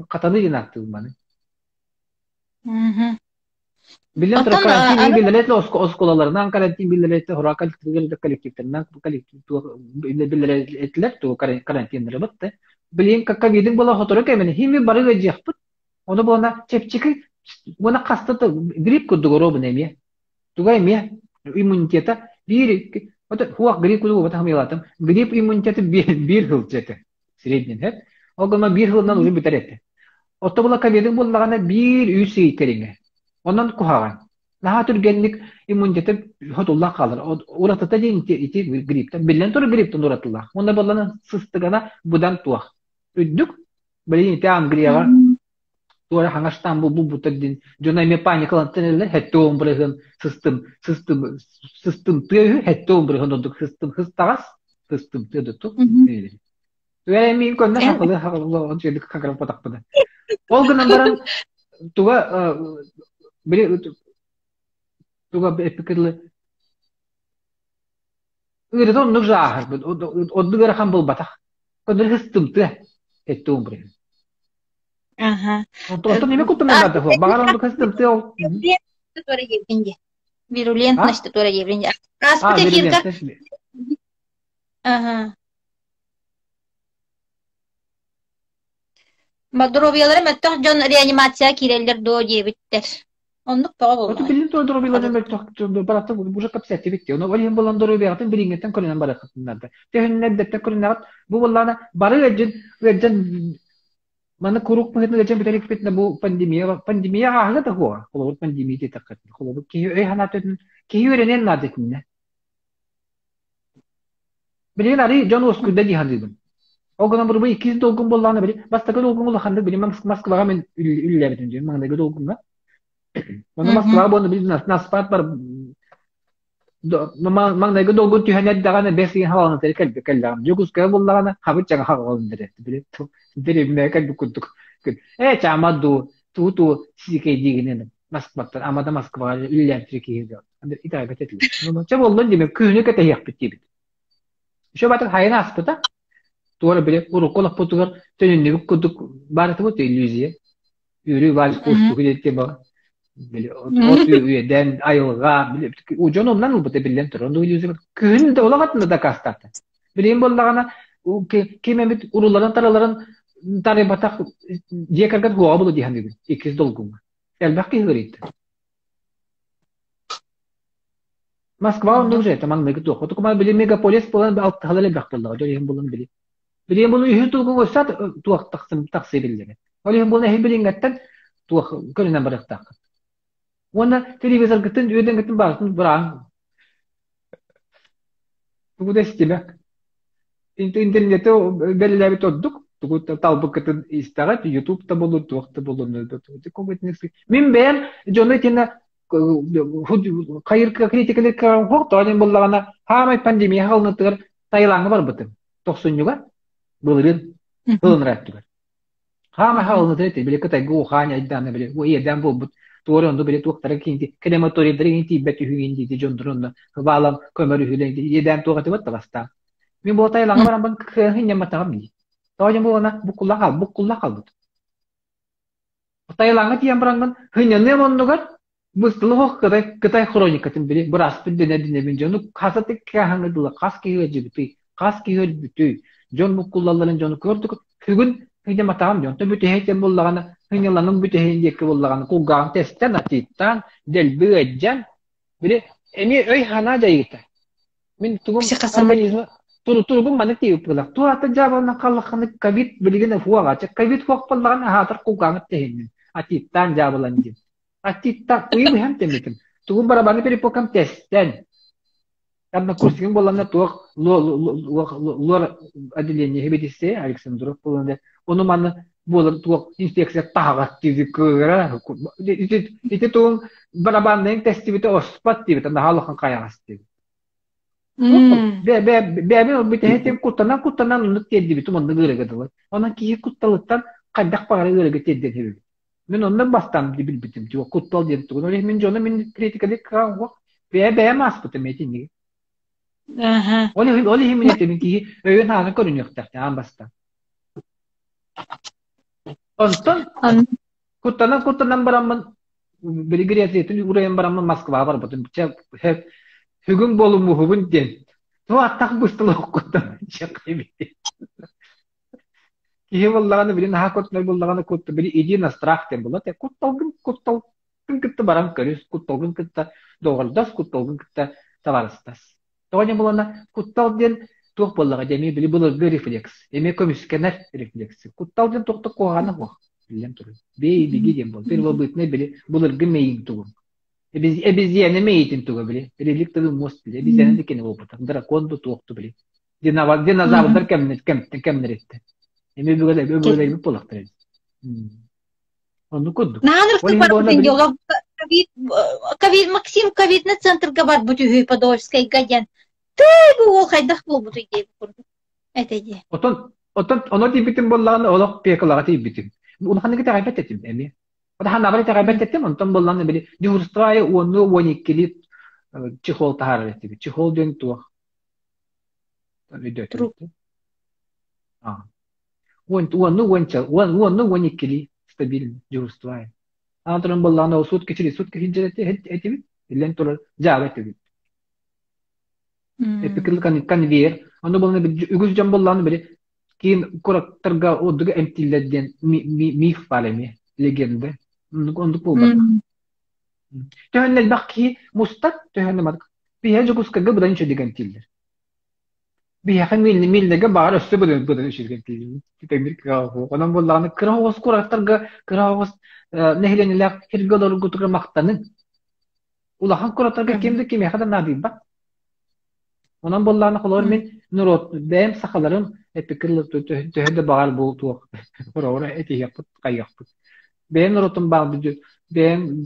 Speaker 2: Хатаны диэн ааттыыбын маны.
Speaker 1: Мгм.
Speaker 2: Биллэн турар,
Speaker 1: Оттон
Speaker 2: карантин
Speaker 1: аны
Speaker 2: биллэрэ оскуолаларынан карантин биллэрэ хоро коллективтарынан коллектив биллэрэ этилэр тугу карантиннары бытты. Билигин ковидин буола сотору кэмин хими бары ыалдьыахпыт. Ону буолана чэпчэки уонна хаста грипп курдук оруобуна эмиэ. Туга эмиэ иммунитета биир хуах грипп курдук убата хамыйлатым. Грипп иммунитета биир сылдьа этэ. Средний эт. Ол гынан биир сылынан уже бүтэр этэ. Отто була ковидың буоллаҕына биир үс ый кэриҥэ. Онон куһаҕан. Наһаа түргэнник иммунитета хотуллан хаалар. Уратыта диэн ити, ити грипптэн. Биллэн турар грипптэн уратылаах. Уонна буоллана сыстыгана быдан туох. Үрдүк. Билигин ити Англияҕа туора хаҥастаан булбуттар диэн дьоно эмиэ паникалантан эрэллэр 70 бырыһыан сыстым сыстым сыстым тыа үһү 70 бырыһыан ордук сыстым сыстаҕас сыстым тыа доту Түгэн миин көннө хахылы хахылы он чөйдүк хакырап потахпына. Ол гынан баран туга били туга эппиккэ ыарыта оннук же ааһарбыт оннук ыарахан буолбатах. Көннөрү сыстымтыа эттуум бырыһын.
Speaker 1: Аха.
Speaker 2: Онтон эмэ куттанар да баҕар оннук сыстымтыа ол.
Speaker 1: Вирулентность туора диэбин. Ааспыт эфирга Аха. Доруобуйалара мөлтөх дьон реанимацияҕа киирэллэр дуо диэбиттэр. Оннук тоҕо
Speaker 2: Оту
Speaker 1: буоллаҕай?
Speaker 2: биллин туран доруобуйалара мөлтөх барахсан уже кэпсэттибит дии. Ону ол иһин буолан доруобуйаҕытын билиҥҥиттэн көрүнэн барыаххытын наада. Төһөннөн эрдэттэн көрүнэҕит бу буоллаҕына бары ыалдьын ыалдьан маны куруук быһыытынан ыалдьан бүтэр иликпитинэ бу пандемия пандемия ааһыа да суоҕа. Холобур пандемия диэтэххитинэ. Холобур киһи өй санаата киһи үөрэниэн наада итиннэ. Билигин арыый дьон уоскуйда дии саныыбын. Ол гынан баран бу иккис долгун буоллаҕына били бастакы долгун улаханнык били Москваҕа мин үлэлээбитим дии маҥнайгы долгуҥҥа. Онно Москваҕа буолла били наспаат бар маҥнайгы долгун түһэн эрдэҕинэ бэс ыйын хааланытары кэлбит кэллэҕим. Дьокуускайга буллаҕына хабыт чаҥа хааланытары били дэриэбинэҕэ кэлбит курдук. Ээ чаама дуу туу туу сиикэйдиигинэн Москваттан ама да Москваҕа үлэлээбит киһи итэҕэйбэт этилэр. Чэ буоллун диэбит күһүнү кэтэһиэхпит диэбит. Еще батыр хайын ааспыта. Туора били урукку олохпутугар төнүннүбүт курдук баар этибит иллюзия. Үөрүү вальс куустугу диэн тема. Били от үөдэн, айылҕа, били дьон оннан ылбыта биллэн турар. Онно иллюзия күһүн да улаҕатын да дакаастаата. Билигин буоллаҕына ким эмит уруларын тараларын тарыйбатах дьиэ кэргэн хуоҕа булу дии саныыбын. Иккис долгуҥҥа. Элбэх киһи ыарыйда. Москва оннук же это маҥнайгы туох. Отукуман били мегаполис буолан алтыһалар элбэх буоллаҕа. Дьон иһин булан били. Билигин буну үһүн тулгун өссө туох тахсым тахсыы биллэрэ. Ол иһин буолан эһи билиҥҥэттэн туох көрүнэн барыахтааххыт. Уонна телевизоргытын үөдэҥҥитин баҕатын бырааҥ. Тугу да истимэк. Интернети бэлэлээбит ордук. Тугу талбыккытын истэҕит, YouTube да буоллун, туох да буоллун. Мин бэйэм дьону итиннэ хайырка критикалыыр кыаҕым тоҕо диэн буоллаҕына, хаамай пандемия хаалынытыгар Таилаҥҥа барбытым. Тохсунньуга былырыын ылынар өттүгэр. Хаама хаалыныта эти били Кытайга ухаан айдаана били иэдээн буолбут туора онно били туохтара киинти крематорийдара иин тиийбэт үһү диити дьоннору онно хыбаалан көмөр үһүлэн иэдээн туох этибат табастаан. Мин буота айылаҥа бараммын кыаһын ньамматаҕым дии. Тоҕо дьон буолана буккулла хаал буккулла хаалбыт. Таилаҥҥа тиийэн бараммын хынньаныам оннугар Быстылык Кытай, Кытай хроникатын били бырааспыт дэнэр дэнэбин дьону хас кээһэҥҥэ дылы хас киһи ыалдьыбытый, хас киһи өлбүтүй, дьон буккуллалларын дьону көрдүк бүгүн ыйдаматаҕым дьонтон бүтэһик буоллаҕына ыньыланым бүтэһин диэки буоллаҕына кулгааҕым тэстэн атыыттаан дэлби ыалдьан били эмиэ өй-санаа дьайыыта мин тугум организма туругум маннык тиийбит буолар туох дьаабыланан халлахханы ковид билигин уоҕа ковид суох буоллаҕына аһаатар кулгааҕыт тэһиннин атыыттаан дьаабылан диэн Аттиттан уйу быһан тэммитим. Тугун барабаны перепокам тэстэн. Однокурсникым буолланна туох лор отделение хибитиссе Александров буолланна ону манна буолар туох инфекция таһаҕас диби кыыра ити тугун барабаннайын тестибите оспат диэбит наһаа улахан хайаҕас диэбит. Бэбин ол бүтэһитин куттанан куттанан оннук тиэрдибитим оннук ыарыга дылы. Онон киһи кутталыттан хайдах баҕара ыарыга тиэрдэн хэбибит. Мин онно бастаан билбитим, типа куттал диэн тугун. Ол иһин мин дьону мин критикалык бэйэ бэйэм ааспытым этинниги. Ол иһин ол иһин мин этим киһи өйүн хаанын көрүнүөхтээх аан бастаан. Онтон куттанан куттанан бараммын Грециятын урайан бараммын Москваҕа барбытым. Чэ, бүгүн буолуммуһубун диэн. Ну, аттах быстылах куттан чэ Киһи буоллаҕына били наһаа куттанар буоллаҕына кутта били иди на страх диэн буолла кутталгын кутталгын кытта баран көрүс кутталгын кытта доҕордос кутталгын кытта табаарыстас тоҕо диэн буоллаҕына куттал диэн туох буоллаҕа диэн эмиэ били былыргы рефлекс эмиэ көмүскэнэр рефлекс куттал диэн туох да куһаҕана суох биллэн турар бэйи биги диэн буол первобытный били былыргы мэйиҥ тугун обезьяна мэйиитин туга били реликтовый мост били обезьяна да кини буолбута дракон ду туох ду били Динозаврдар кэмнэриттэн. Эми өбүгэлэрбит буолахтар эбит. Оннук курдук.
Speaker 1: Наанырты барбытын дьоло ковид ковид Максим ковидный центрга барбыт үһү Подольскайга диэн. Тыы бу уол хайдах буолбутуй диэбит курдук. Этэ дии.
Speaker 2: Отон отон оно тиийбитим буоллаҕына олох пекалаҕа тиийбитим. Улаханнык итэҕэйбэт этим эмиэ. Ханаабар итэҕэйбэт этим, онтон буоллаҕына били дежурство аайы уонну уон иккилии чехол таһаарар этибит. Чехол диэн туох?
Speaker 1: Труп.
Speaker 2: Уонну уонча, уонну уон иккилии стабильно дежурстваем. Аан туран буоллаҕына ол суут кичили суут кичилдьэр этибит, иллэн турар дьаабы этибит. Эпикил конвейер. Ону буоллаҕына үгүс дьон буоллаҕына били киин куораттарга ордук эмтииллэр диэн миф баар эмиэ, легенда. Оннук оннук буолбатах. Төһөннө элбэх киһи мустар, төһөннө маннык. Биһиэхэ Дьокуускайга быдан үчүгэй эмтииллэр. Биһиэхэ Миилнэгэ баҕар өссө быдан быдан үчүгэй эмтииллэр. Тэҥнир кыаҕа суох. Онон буоллаҕына кыра оҕус куораттарга кыра оҕус нэһилиэнньэлээх сиргэ олороргутугар махтаныҥ. Улахан куораттарга ким да кимиэхэ да наадыйбат. Онон буоллаҕына холобур мин норуот бэйэм сахаларым эппиккэ төһө да баҕар бу туох хороҕор этиһиэхпит хайыахпыт. Бэйэм норуотум баар бэйэм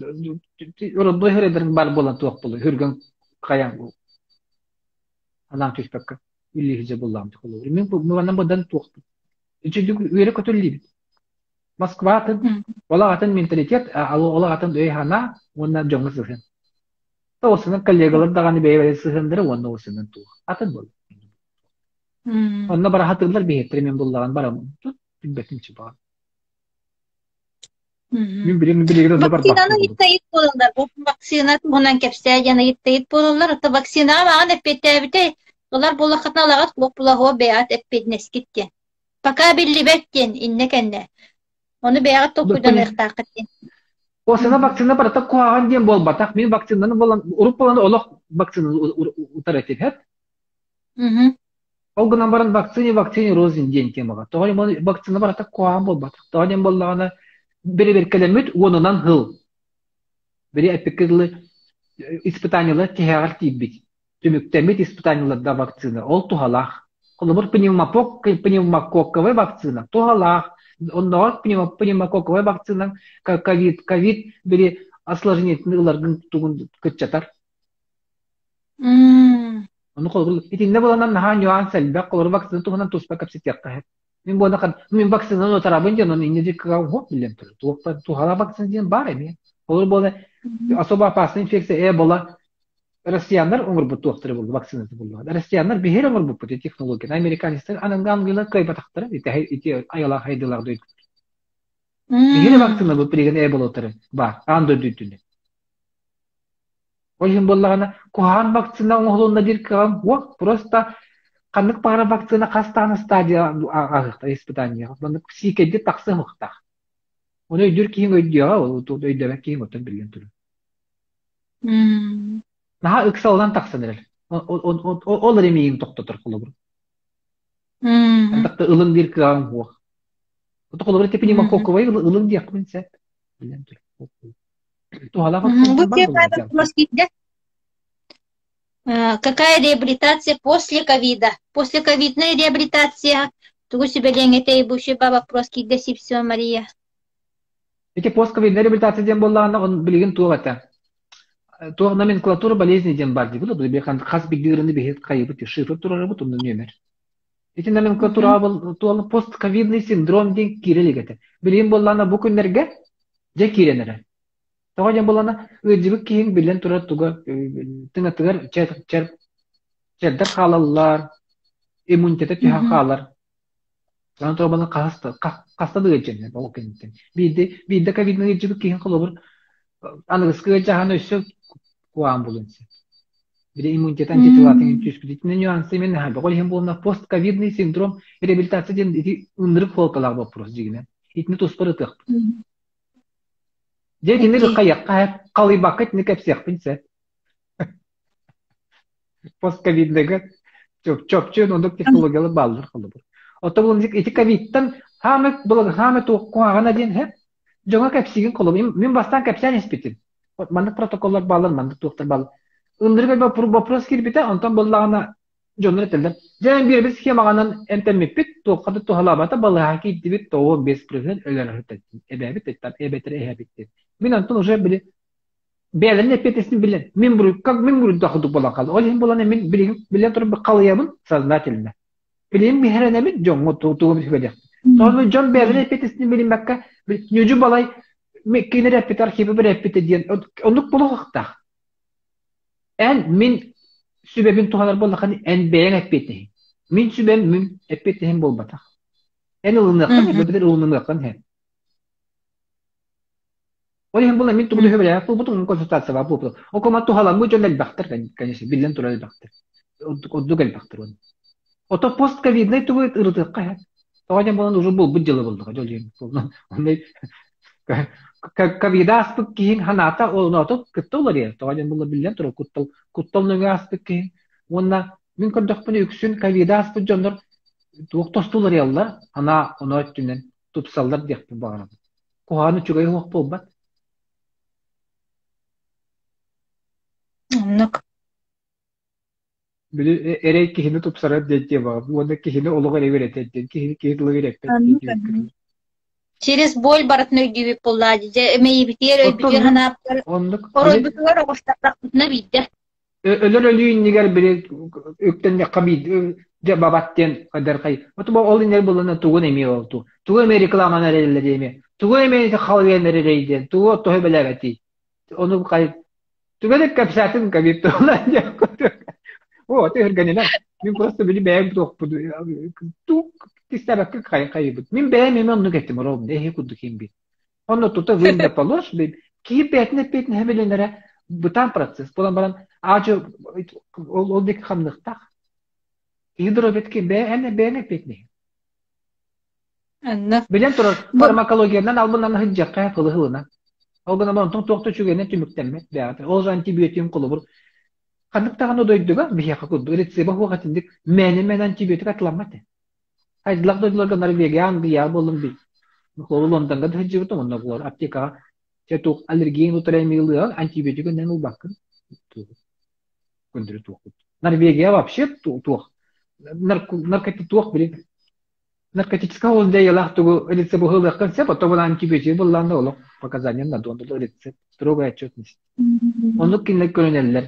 Speaker 2: родной хөрөдөрүм баар буолан туох буолуой хүргэн хайаан анаан түспэккэ үллиһидьэ буллаҕым холобур. Мин манан быдан туохпут. Үчүгдүк үөрэ көтөллүүбүт. Москва атын, ол атын менталитет, ол атын өй-санаа уонна дьоҥҥо сыһыан. Тоҕусунан коллегалар даҕаны бэйэ-бэйэ сыһыаннара уонна осунан туох атын буолла. Онно бара сатыыллар биһиэттэрэ мен буллаҕын бараммын билбэтим чыбаҕын. Мин билигин билигин онно барбаппын
Speaker 1: Вакцинаны ыйыттайыт буолаллар. Бу вакцина туһунан кэпсээ диэн ыйыттайыт буолаллар. Ото вакцинаҕа маҕан эппиэттээбитэ ылар буоллаххытына ылаҕыт, суох буолаһуо бэйэҕит эппиэтинэскит диэн. Пока биллибэт диэн иннэ кэннэ. Ону бэйэҕит толкуйданыахтааххыт диэн.
Speaker 2: Осына вакцина барыта куһаҕан диэн буолбатах. Мин вакцинаны буолан урут буолан олох вакцинаны утар этим һэп. Ол гынан баран вакцине вакцине рознь диэн темаҕа. Тоҕо диэн вакцина барыта куһаҕан буолбатах. Тоҕо диэн буоллаҕына бэрэбиэркэлэммит уонунан сыл били эппиккэ дылы испытаниелар тиһэҕэр тиийбит. Түмүктэммит испытаниеларда вакцина ол туһалаах. Холобур, пневмококковай вакцина туһалаах. Оннооҕор пневмококковай вакцина ковид, ковид били осложнениетин ыларгын тугун кыччатар. Ону холобур, итиннэ буоланан наһаа нюанс элбэх, холобур, вакцина туһунан туспа кэпсэтиэххэ сөп. Мин буона мин вакцинаны утарабын диэн, оны инньэ диккыга уһук билэн турар. Туохтан туһалаах вакцина диэн баар эмиэ. Олор буола особо опасная инфекция Эбола россияннар оҥорбут туохтара буолла вакцината буолла. Россияннар биһири оҥорбуппут технологияны. Американецтар англиялар кыайбатахтара ити айылаах айдылаах дойду. Биһири вакцина бу билигин Эболотары баар аан дойду үрдүнэн. Ол иһин буоллаҕына, куһаҕан вакцина оҥоһулунна диир кыаҕым суох. Просто ханнык баҕарар вакцина хас даҕаны стадия ааһыахтаах испытаниеҕа. Маннык сиикэйдик тахсыахтаах. Ону өйдүүр киһиҥ өйдүөҕэ, ол өйдөөбөт киһиҥ оттон биллэн турар. Наһаа ыксалынан тахсан эрэр. Ол эрэ миигин тохтотор холобур. Элбэх да ылын диир кыаҕыҥ суох. Холобур ити пневмококковай ылын диэхпин сөп. Биллэн турар. Туһалаах
Speaker 1: Бу первый вопрос киирдэ. Какая реабилитация после ковида? После ковидная реабилитация тугу сүбэлиэҥ этэй? Бу еще вопрос киирдэ Сипсио Мария.
Speaker 2: Ити постковидная реабилитация диэн буоллаҕына, он билигин туох этэ? Туох номенклатура болезни диэн баар диибит, хас биирдии ыарыыны биһиги хайыбыт, шифр турарыбыт, онно нүөмэр. Ити номенклатураҕа туол постковидный синдром диэн киирэ илик этэ. Билигин буоллаҕына бу күннэргэ дьэ киирэн эрэр. Тоҕо диэн буоллаҕына, ыалдьыбыт киһиҥ биллэн турар туга тыҥатыгар чэр, чэр, чэрдэр хаалаллар, иммунитета түһэн хаалар. Онон туох хаста, хаста да ыалдьаннар ол кэнниттэн. Биирдэ, биирдэ ковидный ыалдьыбыт киһиҥ холобур аныгыскы ыалдьаһан өссө куһаҕан буолуон сөп. Били иммунитет антителатын түспүт. Итиннэ нюансы именно наһаа Ол иһин буолна постковидный синдром реабилитация диэн ити ынырык суолталаах вопрос дьигинэн. Итини туспа ырытыахпыт. Дьэ итини хайыахха халыйбакка итини кэпсиэхпин сөп. Постковидныйга чопчу оннук технологиялар бааллар холобур. Оттон ити ковидтан хаамы хаамы туох куһаҕана диэн һэ дьоҥо кэпсиигин холобур мин бастаан кэпсээн испитим. Маннык протоколлар бааллар, маннык туохтар бааллар. Ынырык вопрос киирбитэ, онтон буоллаҕына дьоннор этэллэр. Дьэ, биэрбит схемаҕанан эмтэммиппит, туохха да туһалаабата, балыыһаҕа киирдибит, 95% өлөр эбээбит, эбэтэр эһэбит диэн. Мин онтон уже били бэйэлэрин эппиэтинэстин билэн, мин буруй, как мин буруйдаах курдук буолан хаалла. Ол иһин буолан мин билигин билэн туран халыйабын сознательно. Билигин биһирэнэбин дьоҥҥо тугу сүбэлиэхпин. Тоҕо дьон бэйэлэрин эппиэтинэстин билиммэккэ, ньүдьү балай кинилэр эппит архивы эппитэ диэн оннук буолуохтаах. Эн мин сүбэбин туһанар буоллаххына, эн бэйэҥ эппиэтинэһиҥ. Мин сүбэм мин эппиэтинэһим буолбатах. Эн ылыныаххын эбэтэр ылынымыаххын иһэн. Ол иһин буолан мин тугу да сүбэлээх буолбутум, консультациялаах буолбутум. Ол кума туһаламмыт дьон элбэхтэр, конечно, биллэн турар элбэхтэр. Ордук элбэхтэр уонна. Ото постковиднай тугу ырытыахха иһэн. Тоҕо диэн буолан уже булбут дьыла буллаҕа дьол диэн. Ковида ааспыт киһиҥ санаата оноото кытта уларыйар. Тоҕо диэн буолла биллэн турар куттал куттал нөҥүө ааспыт киһи. Уонна мин көрдөхпүнэ үксүн ковида ааспыт дьоннор туох тосту уларыйаллар, санаа оноо өттүнэн тупсаллар диэхпин баҕарабын. Куһаҕан үчүгэй суох буолбат.
Speaker 1: Оннук.
Speaker 2: Били эрэй киһини тупсарар диэн темаҕа уонна киһини олох эрэ үөрэтэр диэн киһини киһи тыла үөрэппэт диэн
Speaker 1: Оннук, оннук. Через боль барытын өйдүүбүт буоллаа дии. Дьэ, мэйиибитигэр,
Speaker 2: Оттон
Speaker 1: өйбүтүгэр
Speaker 2: оннук,
Speaker 1: санаабытыгар,
Speaker 2: оннук били
Speaker 1: оройбутугар оҕустардахпытына биирдэ.
Speaker 2: өлөр өлүү иннигэр били үктэннэххэ биир дьэ бабат диэн хайдархай оту ол иннигэр булана тугун эмиэ ол ту тугу эмиэ рекламаны эрэллэр эмиэ тугу эмиэ халыйан эрэрэй диэн тугу тоһу бэлээбэтий ону хай Түгэн кэпсээтим ковид туһунан диэн курдук. О, түһүргэнинэн. Мин просто били бэйэм туохпут тук кистээбэккэ хайыбыт. Мин бэйэм эмиэ оннук этим ровно эһи курдук иһин Онно тута вынь да положь, киһи бэйэтин эппиэтинэһэ билинэрэ бытаан процесс буолан баран аадьы ол ол диэки хамныахтаах. Киһи доруобуйатыгар бэйэн бэйэҥ эппиэтинэһи.
Speaker 1: Онно.
Speaker 2: Билэн турар,
Speaker 1: Бу
Speaker 2: фармакологиянан албыннан сылдьыахха кылы-һылынан. Ол гынан онтон туох да үчүгэйинэн түмүктэммэт бэйэҕитэ. Ол же антибиотигын холобур ханнык даҕаны дойдуга биһиэхэ курдук рецеба суох итинник мээнэ-мээнэ антибиотик атыламмат ээ. Хайдылах дойдуларга Норвегия, Англия буоллун бий. Холобур Лондоҥҥа да сылдьыбытым, онно булар аптекаҕа чэ туох аллергияны утары эмиэ антибиотигын ылбаккын. Көннөрү туох. Норвегия вообще туох. Наркотик туох били наркотическай ол дьайыылаах тугу рецепт сөп, оттон антибиотик буллаан да олох показания на донору рецепт, строгая отчетность. Оннук кинилэр көрүнэллэр.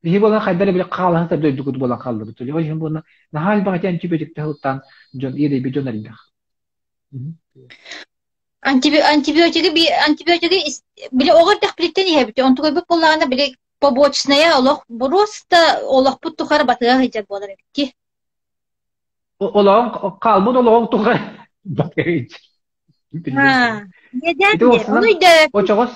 Speaker 2: Биһи буолан хайдах эрэ били хаалаһан сар дойдукут буолан хааллыбыт. Ол иһин буолла наһаа элбэх ити антибиотиктары ылтаан дьон иэдэйбит дьон элбэх.
Speaker 1: Антибиотигы антибиотигы били оҕо эрдэхпититтэн иһэбит. Онтукайбыт буоллаҕына били побочная олох боруоста олохпут тухары батыга сылдьар буолар эбит дии.
Speaker 2: Олоҕуҥ хаалбыт олоҕуҥ тухары батыга сылдьар.
Speaker 1: Иэдээн диэн. Ону өйдөөбөппүн.
Speaker 2: Очоҕос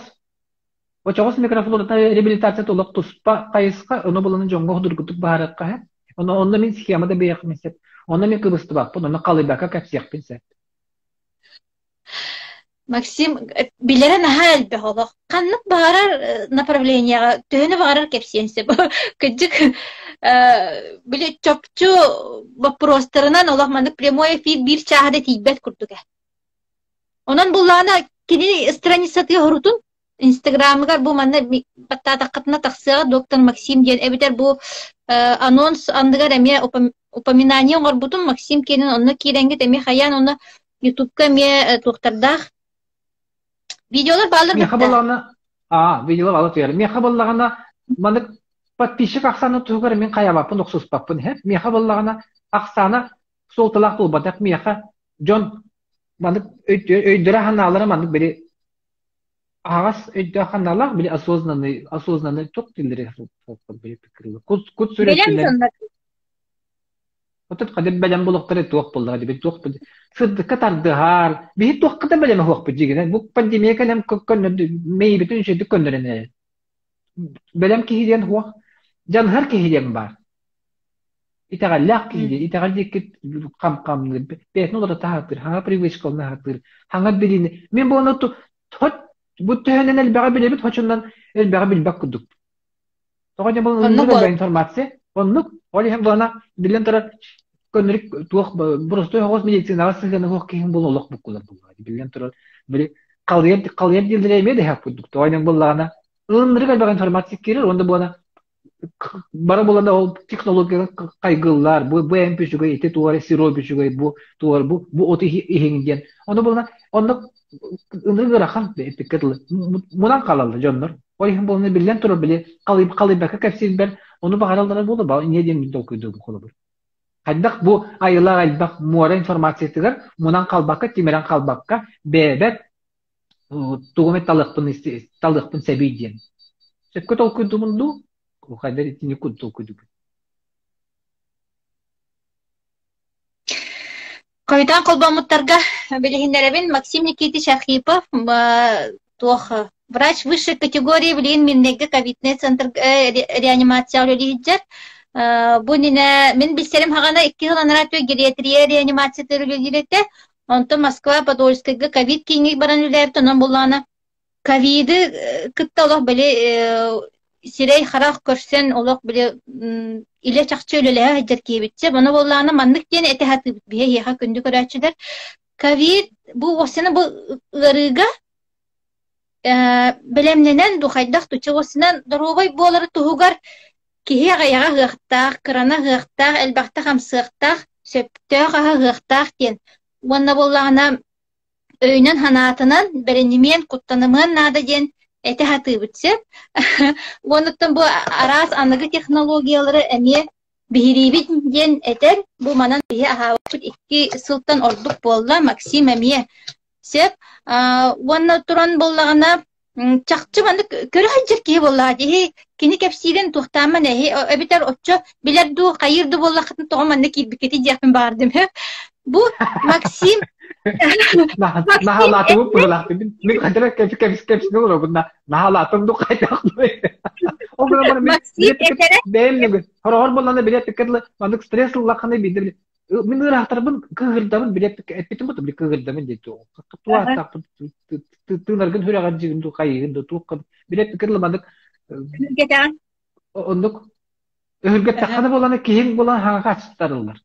Speaker 2: Очоҕос микрофлората реабилитацията олох туспа хайысха, ону булан дьоҥҥо судургутук быһаарыахха сөп. Ону онно мин схема да биэриэхпин сөп. Онно мин кыбыстыбаппын, онно халыйбакка кэпсиэхпин сөп.
Speaker 1: Максим билэрэ наһаа элбэх олох. Ханнык баҕарар направлениеҕа төһөнү баҕарар кэпсиэн сөп. Кырдьык, били чопчу боппуруостарынан олох маннык прямой эфир биир чааһа да тиийбэт курдук ээ. Онон буллаҕына кини страницатыгар урутун Инстаграмыгар бу манна баттаатаххытына тахсыаҕа доктор Максим диэн эбэтэр бу анонс анныгар эмиэ упоминание оҥорбутум Максим киэнин онно киирэҥҥит эмиэ хайаан онно Ютубка эмиэ туохтардаах видеолар бааллар
Speaker 2: Миэхэ буоллаҕына аа видеолар бааллар туйар миэхэ буоллаҕына маннык подписчик ахсаана туһугар мин хайаабаппын охсуспаппын иһэ миэхэ буоллаҕына ахсаана суолталаах буолбатах миэхэ дьон маннык өйдөрө-санаалара маннык били аһаҕас өйдөөх санаалаах били осознанный осознанный туох дииллэрий кут кут
Speaker 1: Бэлэм
Speaker 2: сүрөттүнэн
Speaker 1: дьоннор
Speaker 2: отут хадыр бэлэм булуктары туох буоллаҕа дибит туох сырдыкка тардыһар биһи туохха да бэлэм оһуохпут дьигинэ бу пандемия кэлэн көннөрдү мэйибитин үчүгдүк көннөрөн эрэр бэлэм киһи диэн суох дьаныһар киһи диэн баар Итэҕэллээх киһи диэн, итэҕэл диэки хам-хамныыр, бэйэтин олорто сатыыр, хаҥа привычка ылына сатыыр, хаҥа билиини. Мин буолан хоть бу төһөнөн элбэҕи билэбит, хочунан элбэҕи билбэт курдук. Тоҕо диэн буолан
Speaker 1: Оннук
Speaker 2: ылыннар
Speaker 1: буол.
Speaker 2: элбэх информация. Оннук. Ол иһин буолана биллэн турар көннөрүк туох боростуой соҕус медицинаҕа сыһыана суох киһиҥ буолан олох буккулар буоллаҕа. Биллэн турар, били халыйар халыйар дииллэрэ эмиэ да иһэх курдук. Тоҕо диэн буоллаҕына ылыннарык элбэх информация киирэр уонна буолана Бары булан ол технологияны хайгыыллар, бу бу эмп үчүгэй, ити туора сироп үчүгэй, бу туора бу бу оту иһиҥ диэн. Ону булан онно ынырык ыарахан эппиккэ дылы мунан хаалаллар дьоннор. Ол иһин буолан биллэн турар били халыйбакка кэпсиирбэр ону баҕараллара буолуо баҕар инньэ диэн мин толкуйдуубун холобур. Хайдах бу айылаах элбэх муора информациятыгар мунан халбакка, тимирэн халбакка бэйэбэр тугу эмэ талыахпын талыахпын сэбий диэн. Сөпкө толкуйдуубун дуу? Хайдах итини кут толкуйдуубун?
Speaker 1: Хойутаан холбоммуттарга билиһиннэрэбин Максим Никитич Архипов туох врач высшей категории билигин Миннэгэ ковидный центр реанимация үлэлии сылдьар. Бу иннинэ мин билсэрим хаҕана икки сыл анараа гериатрия реанимациятыгар үлэлиир этэ. Онтон Москва Подольскайга ковид кииҥҥэ баран үлэлээбит, онон буоллаҕына ковиды кытта олох били сирэй-харах көрсөн олох били илэ-чахчы үлэлэһэ сылдьар киһибит. Ону буоллаҕына маннык диэн этэ сатыыбыт биһи эһиэхэ күндү көрөөччүлэр. Ковид бу уоссана бу ыарыыга бэлэмнэнэн ду хайдах туча уоссанан доруобай буолары туһугар киһи аҕыйаҕа ыһыахтаах, кыраны ыһыахтаах, элбэхтэ хамсыахтаах, сөптөөх аһы ыһыахтаах диэн. Уонна буоллаҕына өйүнэн-санаатынан бэринимиэн, куттанымыан наада диэн этэ сатыыбыт сөп. Уонуттан бу араас аныгы технологиялары эмиэ биһириибит диэн этэр. Бу манан биһи аһаабыппыт икки сылтан ордук буолла, Максим эмиэ сөп. Уонна туран буоллаҕына чахчы маннык көрө сылдьар киһи буоллаҕа дии. Кини кэпсиирин туохтааммын эһи эбэтэр оччо билэр дуу, хайыыр дуу буоллаххытына тоҕо манна киирбиккитий диэхпин баҕардым. Бу Максим
Speaker 2: Наһаалаатыбыт быһылаахтыбын. Мин хантара кэпс кэпс кэпсин олоробун наһаалаатым ду хайдах Ол гынан баран мин
Speaker 1: Максим этэрэ
Speaker 2: бэйэм хороҕор буоллаҕына билэ эппиккэ дылы маннык стресс ыллаххына биирдэ били мин ыараахтарбын кыыһырдабын билэ эппитим бу били кыыһырдабын диэн туох тыынаргын сүрэҕэр дьигин дуу хайыгын дуу туох билэ эппиккэ дылы маннык
Speaker 1: Өһүргэтэҕин
Speaker 2: оннук өһүргэттэххинэ буолана киһиҥ буолан хаҥа ачтарыллар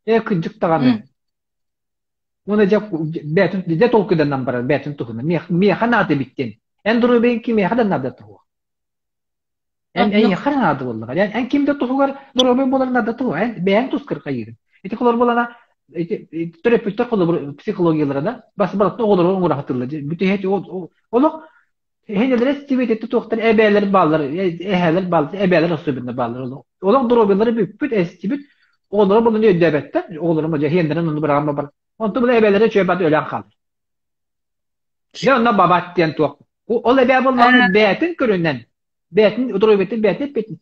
Speaker 2: ээ кырдьык даҕаны уонна дьэ бэйэтин дьэ толкуйданан барар бэйэтин туһунан миэхэ наада эбит диэн эн доруобуйаҥ кимиэхэ да наада туһуох Эн эйиэхэ наада буоллаҕа. Эн, эн ким да туһугар доруобай буолар наада туһу. Эн бэйэҥ тускар хайыырын. Ити холобур буолана ити төрөппүттэр холобур психологиялара да бас барытын оҕолору оҥоро сатыыллар. Бүтэһит олох Эһэнэлэр эстибит, эти туохтар эбээлэр бааллар, эһээлэр бааллар, эбээлэр особенно бааллар. Олох доруобуйалара бүппүт, эстибит. Оҕолоро булуну өйдөөбөттөр. Оҕолоро модьа иһиэннэрин онну быраҕан бар. Онту була эбээлэрэ үчүгэй бат өлөн хаалар. Дьэ онно бабат диэн туох. Ол эбээ буоллаҕына бэйэтин көрүнэн, бэйэтин доруобуйатын бэйэтин эппитин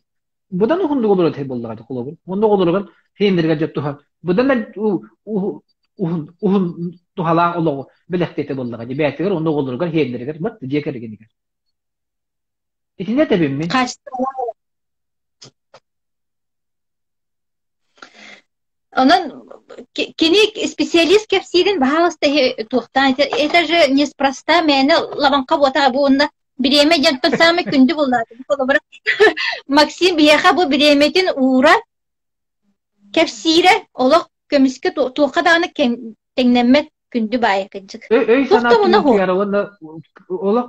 Speaker 2: Быдан уһуннук олорор этэй буоллаҕа холобур. Уонна оҕолоругар хиэннэригэр дьэ туһа быдан уһун уһун туһалаах олоҕу бэлэхтиэтэ буоллаҕа дии бэйэтигэр уонна оҕолоругар хиэннэригэр бат дьиэ кэргэнигэр. Итиннэ этэбин мин.
Speaker 1: Онон кини специалист кэпсиирин баһаалыста туохтаан это же неспроста мээнэ лабаҥха буотаҕа бу уонна бириэмэ диэнтэн саамай күндү буоллаҕа. Холобура Максим биһиэхэ бу бириэмэтин уура кэпсиирэ олох көмүскэ туохха даҕаны тэҥнэммэт күндү баайа кырдьык.
Speaker 2: Өй-санаа түмүктүгэр уонна олох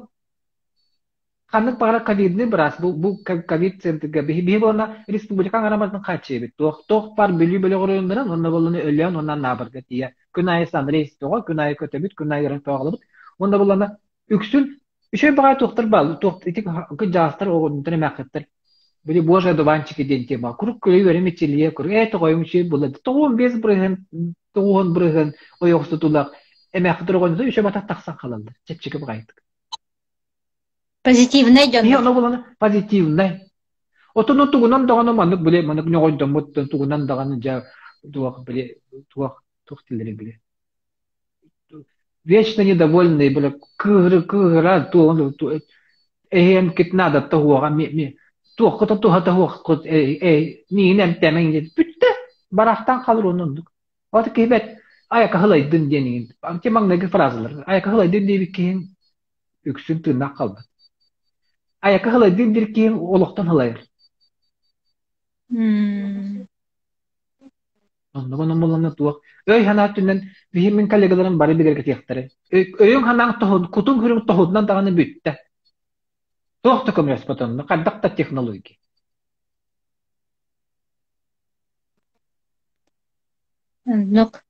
Speaker 2: Ханнык баҕарар ковидный быраас бу бу ковид центрга биһи биһи буолна республика аҥараматын хааччыйабыт. Туох туох баар Бүлүү бөлөх оройуоннарын уонна буолланы Өлөөн уонна Анаабырга тиийэ. Күн аайы санрейс тоҕо, күн аайы көтөбүт, күн аайы ыраҥтаҕалабыт. Уонна буоллана үксүн үчүгэй баҕайы туохтар баал, туох ити кыдьаҕастар оҕонньоттор эмээххиттэр били божий одуванчики диэн тема курук күлэ үөрэ мичилийэ курук ээ тоҕойум үчүгэй буолла 95 бырыһыан 90 бырыһыан ойоҕостутуулаах эмээххиттэр оҕонньоттор үчүгэй батах тахсан хаалаллар чэпчэки баҕайытык.
Speaker 1: Позитивнай
Speaker 2: Киһи
Speaker 1: дьоннор.
Speaker 2: ону булан позитивнай. Отону тугунан даҕаны маннык били маннык ньоҕойдоммут тугунан даҕаны дьэ туох били туох туох дииллэрий били вечно недовольный били кыыһыры кыыһыра туоҕун эһиэмкит наадата уоҕа ми ми туоххута туһата уоххут эй миигин эмтээмэҥ диэн бүттэ барахтан халыр оннук оннук. От киһи бэт айака хылайдын диэн иҥин маҥнайгы фразалар айака хылайдын диэбит киһиҥ үксүн тыыннаах хаалбыт. Айака хылайдыыр диир киһи олохтон хылайар. Оннук онон булланна туох өй-санаа өттүнэн биһи мин коллегаларым бары бигэргэтиэхтэрэ. Өйүҥ-санааҥ тоһун, кутуҥ-сүрүҥ тоһутунан даҕаны бүттэ. Туох да көмөлөспөт онно, хайдах да технология.
Speaker 1: Оннук.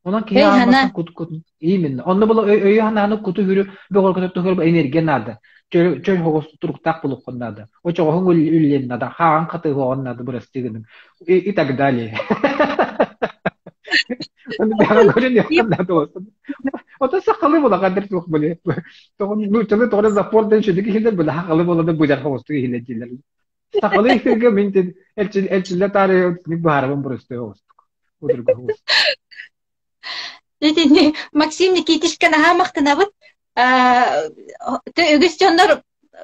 Speaker 2: Онон киһи
Speaker 1: Өй
Speaker 2: аан
Speaker 1: санаа
Speaker 2: бастаан кут кут именно. Онно була өйү санааны куту хүрү бөҕөргөтө туһугар энергия наада. Чөл чөл хоҕус туруктаах булуоххун наада. Очоҕоһуҥ үллүөн наада, хааҕын хатыһыаҕын наада бырастыы гыныҥ. И, и так далее. Ону бэҕэ көрөн яххын наада болсун. Ото сахалы була хадыр туох были. Тоҕо нууччалыы тоҕо запор ден шүдүк иһилер була хахалы була быдар хоҕустук иһилер диилер. Сахалыы эфиргэ мин эрчиллэ таарыйа итинник быһаарабын боростуой оҕустук. Удургу оҕус.
Speaker 1: Итини Максим Никитичка наһаа махтанабыт. Үгүс дьоннор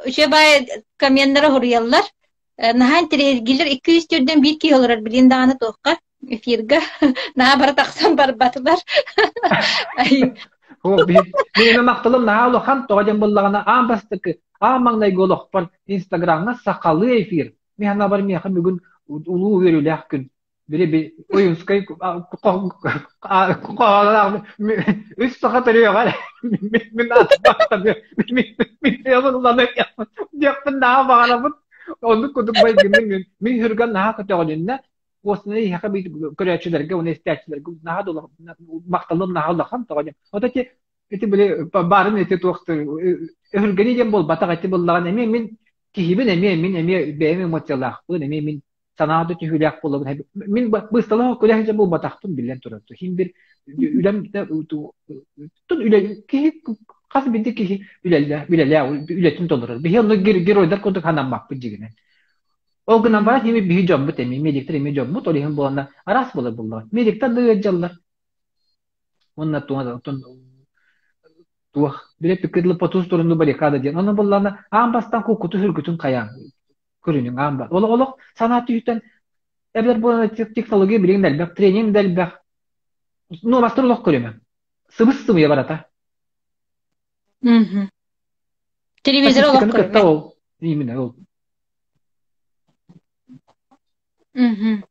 Speaker 1: үчүгэй комменнары суруйаллар. Наһаа интэриэһиргииллэр. 200 төрдөн биир киһи олорор билин даҕаны туохха эфирга наһаа бары тахсан барбатылар.
Speaker 2: Мин махталым наһаа улахан тоҕо диэн буоллаҕына аан бастакы аан маҥнайгы олохпор Инстаграмҥа сахалыы эфир мин санаабар миэхэ бүгүн улуу үөрүүлээх күн били Ойуунскай үс саха төрүөҕэр мин диэхпин наһаа баҕарабын оннук курдук майгыны мин мин хүргэн наһаа көтөҕүлүннэ Уосуна эһиэхэ көрөөччүлэргэ уонна истээччилэргэ наһаа да махталым наһаа улахан тоҕо диэн. Вот эти ити били баарын ити туох өһүргэни диэн буолбатах ити буоллаҕына эмиэ мин киһибин эмиэ мин эмиэ бэйэм эмоциялаахпын эмиэ мин санаа да түһүүлээх буолабын мин быысталах күлэ сылдьан буолбатахпын биллэн турар хим бир үлэм тун үлэ киһи хас биирдии киһи үлэлээх үлэлээх үлэтин толорор биһи онно геройдар курдук санаммаппыт дьигинэн Ол гынан баран ими биһи дьоммут эмиэ, медиктэр эмиэ дьоммут, ол иһин буоланна араас буолар буоллаҕа. Медиктэр да ыалдьаллар. Уонна туох билэ пиккыдлы по ту сторону баррикада диэн. Онно буоллаҕына аан бастаан куккуту сүргүтүн хайаан көрүнүҥ аан бар. Олох олох санаа түһүтэн эбэтэр буолан технология билигин да элбэх, тренинг да элбэх. Нуомастар олох көрүмэҥ. Сыбыс сымыйа барата.
Speaker 1: Телевизор олох
Speaker 2: Статистиканы кытта
Speaker 1: көрүмэҥ.
Speaker 2: ол. Именно ол.
Speaker 1: Мгм.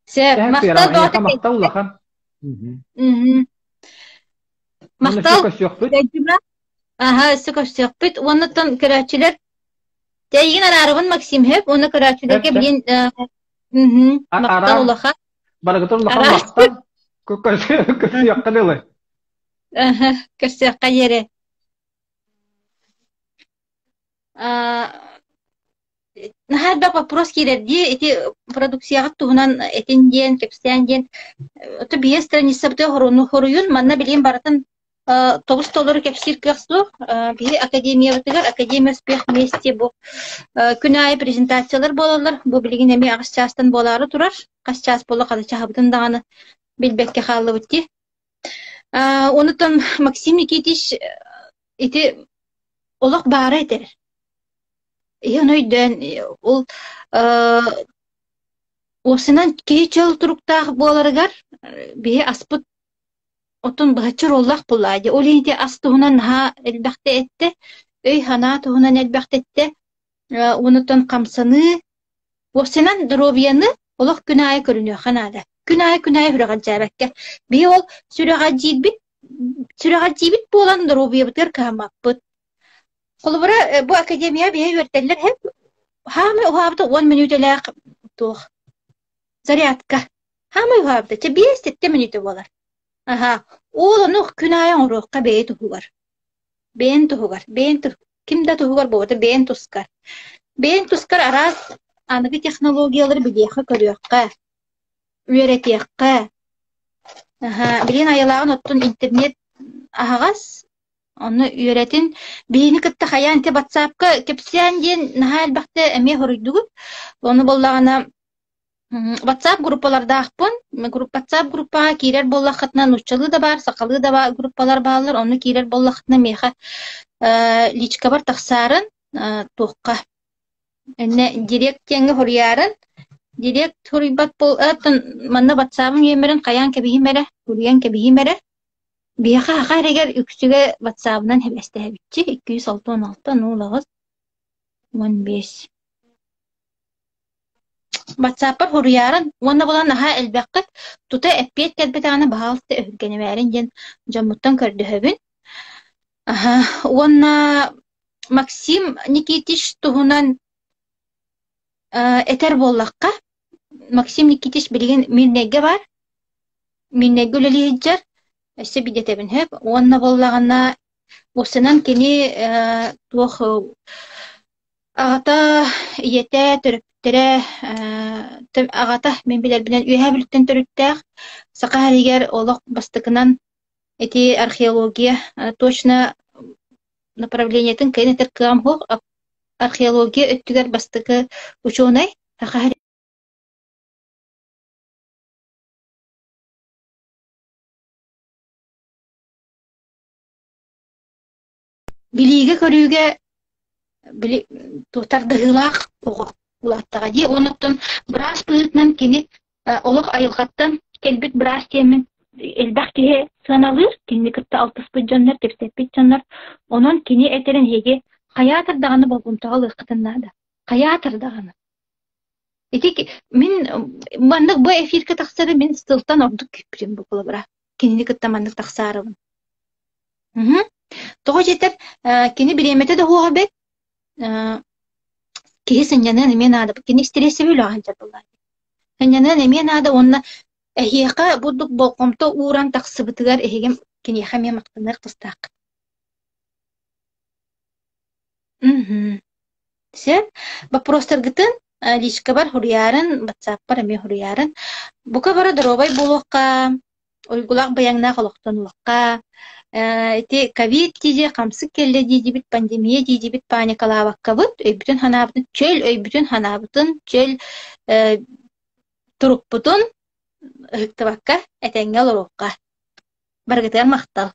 Speaker 1: Сөп,
Speaker 2: Сэһэн
Speaker 1: махтал
Speaker 2: Туйараҕа,
Speaker 1: бөҕөтө
Speaker 2: эйиэхэ махтал улахан. Мгм.
Speaker 1: Мгм.
Speaker 2: Уонна өссө
Speaker 1: Махтал.
Speaker 2: көрсүөхпүт.
Speaker 1: Аһа, өссө көрсүөхпүт. Уонна көрөөччүлэр Эйигин араарабын Максим Хөп уонна
Speaker 2: Сөп,
Speaker 1: көрөөччүлэргэ
Speaker 2: сөп.
Speaker 1: билин мгм, махтал
Speaker 2: Араас
Speaker 1: улахан.
Speaker 2: барыгытын улахан
Speaker 1: Араас.
Speaker 2: махтал. Көрсүөххэ дылы.
Speaker 1: Аха, көрсүөххэ диэри. Наһаа элбэх боппуруос киирэр дии, ити продукцияҕыт туһунан этин диэн, кэпсээн диэн. Ото биһиги страницабытыгар хоруйун манна билигин барытын тобус-толору кэпсиир кыах суох. Биһи академиябытыгар Академия успех вместе бу күн аайы презентациялар буолаллар. Бу билигин эмиэ аҕыс чаастан буолаары турар. Хас чаас буолла, хас чаһыбытын даҕаны билбэккэ хааллыбыт дии. Онутан Максим Никитич ити олох баара этэр. Иһин өйдөөн ол уопсайынан киһи чөл туруктаах буоларыгар биһи аспыт оттон быһаччы оруоллаах буоллаҕа дии. Ол иһин ити ас туһунан наһаа элбэхтэ эттэ, өй-санаа туһунан элбэхтэ эттэ. Уонуттан хамсаныы, уопсайынан доруобуйаны олох күн аайы көрүнүөххэ наада. Күн аайы күн аайы сүрэҕэлдьээбэккэ. Биһи ол сүрэҕэлдьиирбит сүрэҕэлдьиибит буолан доруобуйабытыгар кыһаммаппыт. Холобура, бу академия биһи үөрдэллэр иһин хаамай уһаабыта 10 мүнүүтэлээх туох зарядка. Хаамай уһаабыта чэ 5-7 мүнүүтэ буолар. Аһаа, ол ону күн аайы оҥоруохха бэйэ туһугар. Бэйэн туһугар, бэйэн ким да туһугар буолбата бэйэн тускар. Бэйэн тускар араас аныгы технологиялары билиэххэ-көрүөххэ, үөрэтиэххэ. Аһаа, билигин айылааҕын оттон интернет аһаҕас, Онно үөрэтин биһини кытта хайаан ити батсаапка кэпсээн диэн наһаа элбэхтэ эмиэ хоруйдугут. Ону буоллаҕына WhatsApp группалардаахпын. WhatsApp группаҕа киирэр буоллаххытына нууччалыы да баар, сахалыы да баар группалар бааллар. Онно киирэр буоллаххытына миэхэ личкабар тахсаарын туохха иннэ директ диэҥҥэ хоруйаарын. Директ хоруйбат буол манна WhatsApp-ым нүөмэрин хайаан кэбиһим эрэ, суруйан кэбиһим эрэ. Биһиэхэ саха эригэр үксүгэ ватсабынан сибээстэһэбитчи 266 08 15 Ватсаппар суруйаарыҥ уонна буолан наһаа элбэххит, тута эппиэт кэлбэтэҕинэ баһаалыста өһүргэнимээриҥ диэн дьоммуттан көрдөһөбүн. Аһа, уонна Максим Никитич туһунан этэр буоллахха, Максим Никитич билигин Мирнэйгэ баар, Мииннэйгэ үлэлии сылдьар, өссө биирдэтэбин сөп уонна буоллаҕына уопсайынан кини туох аҕата, ийэтэ, төрөппүттэрэ аҕата мин билэрбинэн Үөһээ Бүлүүттэн төрүттээх, Саха сиригэр олох бастакынан ити археология точно направлениетын кыайан этэр кыаҕым суох, археология өттүгэр бастакы учуонай Саха Билиигэ-көрүүгэ били тардыһыылаах оҕо улааттаҕа дии. Онуттан быраас быһыытынан кини олох айылҕаттан кэлбит быраас диэммин элбэх киһи сыаналыыр, кинини кытта алтыспыт дьоннор, кэпсэппит дьоннор. Онон кини этэрин эһиги хайаатар даҕаны болҕомтоҕо ылыаххытын наада. Хайаатар даҕаны. Ити мин маннык бу эфиргэ тахсары мин сылтан ордук күүппүтүм бу холобура. Кинини кытта маннык тахсаарыбын. Тоҕо диэтэр, кини бириэмэтэ да суоҕа эбит, киһи сынньаныан эмиэ наада. Кини стрессэбэ үлэҕэ сылдьар буоллаҕа. Сынньаныан эмиэ наада уонна эһиэхэ бурдук болҕомто ууран тахсыбытыгар эһиги киниэхэ эмиэ махтаныах тустааххыт. Сөп. Боппуруостаргытын личкабар суруйаарын, ватсаппар эмиэ суруйаарын. Бука бары доруобай буолуохха, уйгулаах быйаҥнаах олохтонуохха. Ити ковид дии хамсык кэллэ дии-диибит, пандемия дии-диибит паникалаабаккабыт, өйбүтүн-санаабытын, чөл өйбүтүн-санаабытын, чөл турукпутун ыһыктыбакка этэҥҥэ олоруохха. Барыгытыгар махтал.